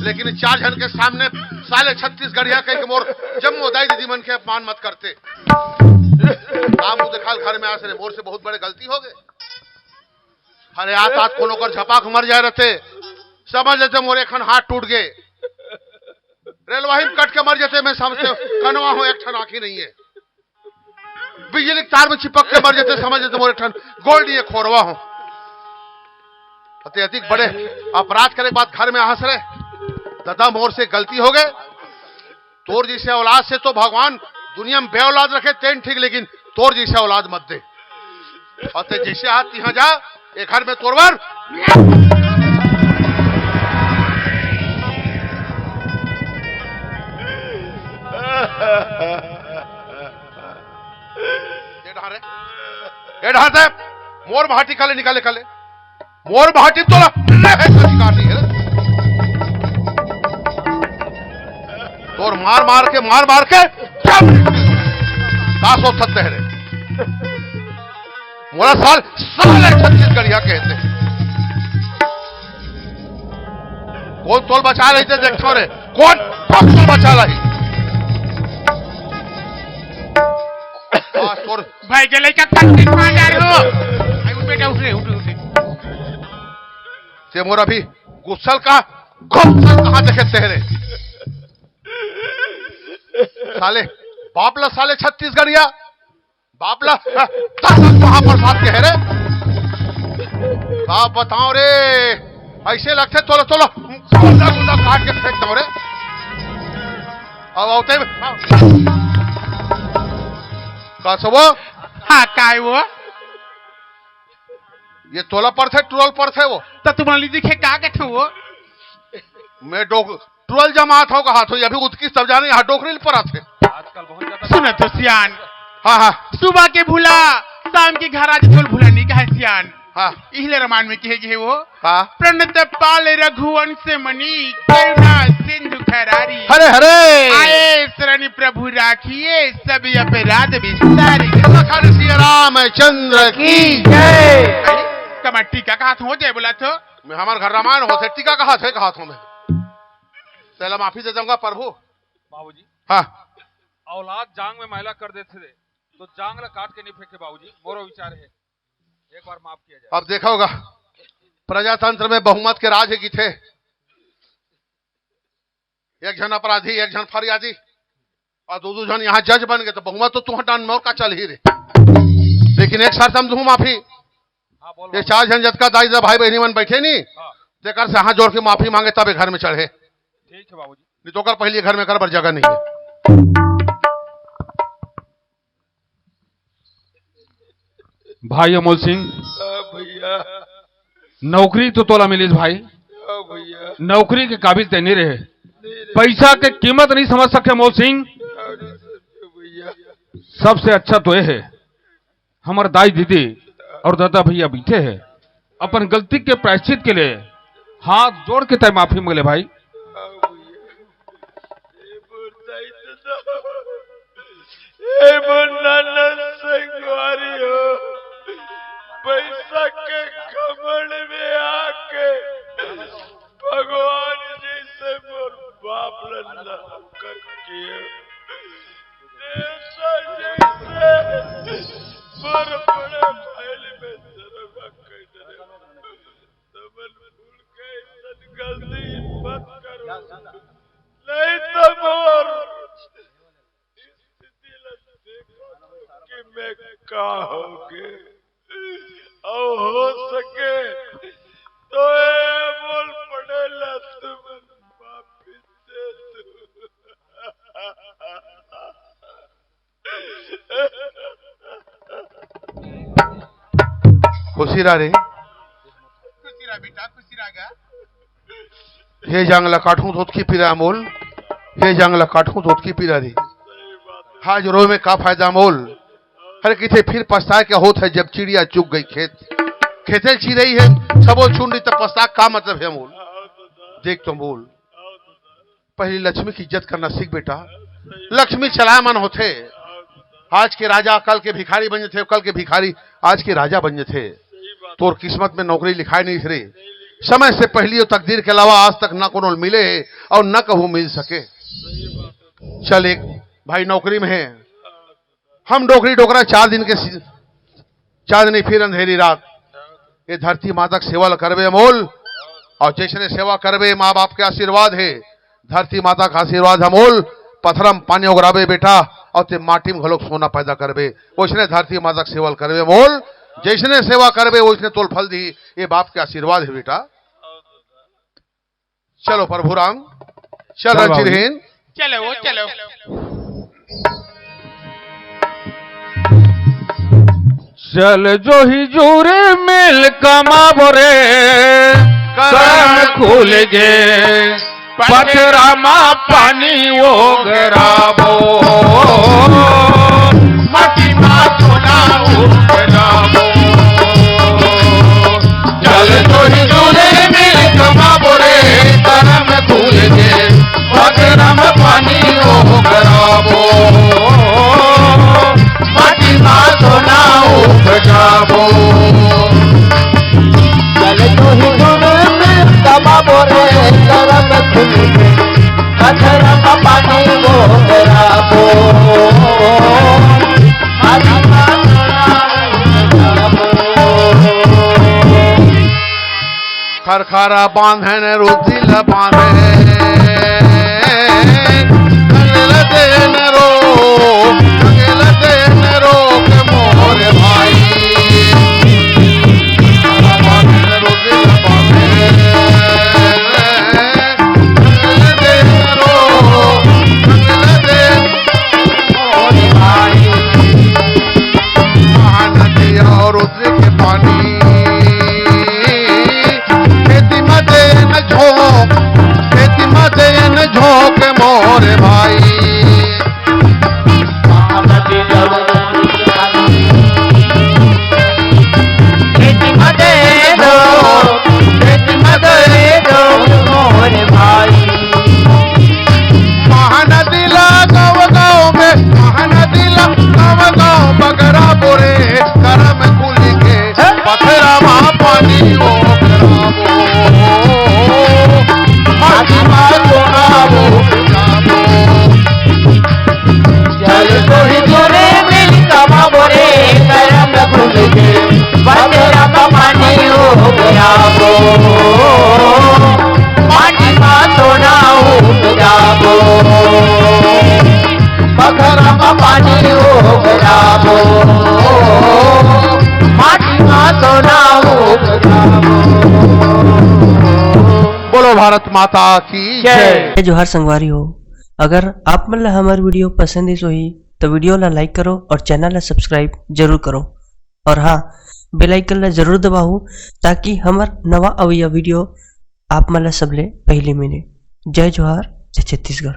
लेकिन चार झन के सामने साले छत्तीसगढ़िया कह के मोर जम्मो दाई दीदी मन के अपमान मत करते। का मुंह दिखाल घर में आस रे, मोर से बहुत बड़े गलती हो गे। अरे आत आत कोनो कर झपाक मर जाए रहते, समझ लेते मोर एक ठन हाथ टूट गे। रेलवाही में कट के मर जाते, मैं समझते कनवा हूँ, एक ठन आँखी नहीं है। बिजली के तार में चिपक के मर जाते, समझ लेते मोर एक ठन गोड़ नहीं है, खोरवा हूँ। अते अधिक बड़े अपराध करे के बाद घर में आहस रे, दादा मोर से गलती हो गे। तोर जैसे औलाद से तो भगवान दुनिया में बे औलाद रखे तेन ठीक, लेकिन तोर जइसे औलाद मत दे। अउ ते जइसे हाथ तिहां जा, ए घर में तोर बर। ए डहार रे, ए डहार दे, मोर भाटी काले निकाले काले। मोर भाटी तोला रहे के अधिकार नहीं है रे। तोर मार मार के, मार मार के सब का सोच सकते हैं रे। मोला साल, साले छत्तीसगढ़िया कहते हैं। कोन तोल बचा रही थे, देखो रे, कोन, कोन तोल बचा रही? आज तोर भाई के लइका कत्ती मार डाल हो। आई उठ बेटा, उठ रे, उठ, उठ रे। ते मोर अभी गुस्सल का, गुस्सल कहाँ देखे तेरे? साले, बाप ला साले छत्तीसगढ़िया, बाप ला, हाँ, दादा कहाँ पर बात कहे रे? का बताओ रे, ऐसे लगथे तोला, तोला, गुंडा गुंडा काट के फेंक दो रे। अब आते, का सब वो? हाँ, काय वो? ये तोला परथे, टुरल परथे वो। तो तुम्हारे लिए दिखे का कथे वो? मैं डोक-, टुरल जमात हो कहा थो, ये अभी उतकी सब जाने यहाँ डोकरी पर आथे। आजकल बहुत ज्यादा सुन तो सियान। हाँ, हाँ। सुबह के भूला, शाम के घर आज तोल भूला नहीं कहे सियान। हाँ। इहले रामायण में कहे गए वो। हाँ। प्रणत पाल रघुवंश मणि, करुणा सिंधु खरारी। हरे हरे। आए शरण प्रभु राखिए, सब अपराध विसारी। लखन सिया रामचंद्र की जय। कमा टीका कहा थो, जय बोला थो। मैं हमार घर रामायण होथे, टीका कहा थे, कहा थो मैं। तेला माफी दे दूंगा प्रभु। बाबूजी। हाँ। औलाद जांग में मैला कर देथे, तो जांग ला काट के नहीं फेंके बाबूजी, मोरो विचार है, एक बार माफ किया जाए। अब देखा होगा, प्रजातंत्र में बहुमत के राज है किथे, एक झन अपराधी, एक झन फरियादी, अउ दू दू झन यहाँ जज बन गए, तो बहुमत तो तुहर डान मोर का चल ही रे। लेकिन एक शर्त हम दूँ माफी, हाँ, बोल ये बाबू। चार झन जतका दाई ददा भाई बहिनी मन बैठे नी, हाँ। तेकर से हाथ जोड़ के माफी मांगे तब ये घर में चढ़े। ठीक है बाबूजी। नहीं तो ओकर पहले घर में कर बर जगह नहीं है। भाई अमोल सिंह, हाँ भैया। नौकरी तो तोला मिलिस भाई, हाँ भैया। नौकरी के काबिल ते नहीं रहे, नहीं रहे। पैसा के कीमत नहीं समझ सके अमोल सिंह। हाँ, नहीं समझे भैया। सबसे अच्छा तो ये है, हमर दाई दीदी और दादा भैया बैठे हैं, अपन गलती के प्रायश्चित के लिए हाथ जोड़ के तय माफी मांग ले भाई। ए मोर दाई ददा, ए मोर नाना संगवारी हो, पैसा के घमंड में आके भगवान जी से मोर बाप ला नौकर किए। जैसा जैसे मोर बड़े भाई में शर्मा कर डरे। तमन भूल के ऐसन गलती मत करो। नहीं तो मोर स्थिति ला देखो कि मैं का होगे। अउ हो सके तो ए मोर पड़े ला तुमन माफी दे दो। खुशी रहा रे। खुशी रहा बेटा, खुशी रहा गा। ये जांग ला काटूं तो ओतकी पीरा अमोल, ये जांग ला काटूं तो ओतकी पीरा रे। हाज रोए में का फायदा अमोल? अरे किथे फिर पछताए के होत है जब चिड़िया चुग गई खेत। खेते चिरई है, सबो चुन रही तब पछता का मतलब है अमोल? देख तो अमोल, पहली लक्ष्मी की इज्जत करना सीख बेटा। लक्ष्मी चलायमान होथे। आज के राजा कल के भिखारी बन जथे, कल के भिखारी आज के राजा बन जथे। तोर किस्मत में नौकरी लिखाए नहीं रे। समय से पहली और तकदीर के अलावा आज तक ना कोनो मिले हे और ना कहूँ मिल सके। चल एक भाई नौकरी में है, हम डोकरी डोकरा चार दिन के सी-, चांदनी फिर अंधेरी रात, ये धरती माता के सेवा ल करबे अमोल, और जैसने सेवा करबे, माँ बाप के आशीर्वाद हे, धरती माता के आशीर्वाद हे अमोल, पथरा म पानी ओगराबे बेटा, और ते माटी म घलोक सोना पैदा करबे, वैसने धरती माता के सेवा ल करबे अमोल, जैसने सेवा करबे, वैसने तोल फल दी, ये बाप के आशीर्वाद हे बेटा। चलो प्रभु राम, चल चल बाबू जी। रंगचिरहीन। चलो, वो चलो। चल जोही जुरे मिल कमाबो रे, करम खुल गे, पथरा मा पानी ओगराबो, माटी मा सोना उपजाबो। चल जोही जुरे मिल कमाबो रे, करम खुल गे, पथरा मा पानी ओगराबो, माटी मा सोना उपजाबो। चल जोही जुरे मिल कमाबो रे, करम खुल गे, पथरा मा पानी ओगराबो, माटी मा सोना उपजाबो। खरखरा बांधे न रोजी ल बांधे, जंगल देन रो, जंगल देन रो के मोर भाई। खरखरा बांधे न रोजी ल बांधे, जंगल देन रो, जंगल देन मोर भाई। महानदी और के पानी, खेती मा दे न झोंक, खेती मा दे न झोंक मोर भाई। खेती मा दे दो, खेती मा दे दो मोर भाई। महानदी ला गाँव गाँव में, महानदी ला गाँव गाँव बगराबो रे, करम खुल गे, पथरा मा पानी ओगराबो, माटी मा सोना उपजाबो। चल जोही जुरे मिल कमाबो रे, करम खुल गे, पथरा मा पानी ओगराबो, माटी मा सोना उपजाबो, पथरा मा पानी ओगराबो, माटी मा सोना उपजाबो। बोलो भारत माता की जय। जय जोहार संगवारी हो। अगर आप मन ला हमर video पसंद आइस होही, तो video ला like करो और channel ला subscribe जरूर करो। और हाँ, bell icon ला जरूर दबाहू, ताकि हमर नवा अवइया video आप मन ला सबले पहली मिले। जय जोहार, जय छत्तीसगढ़।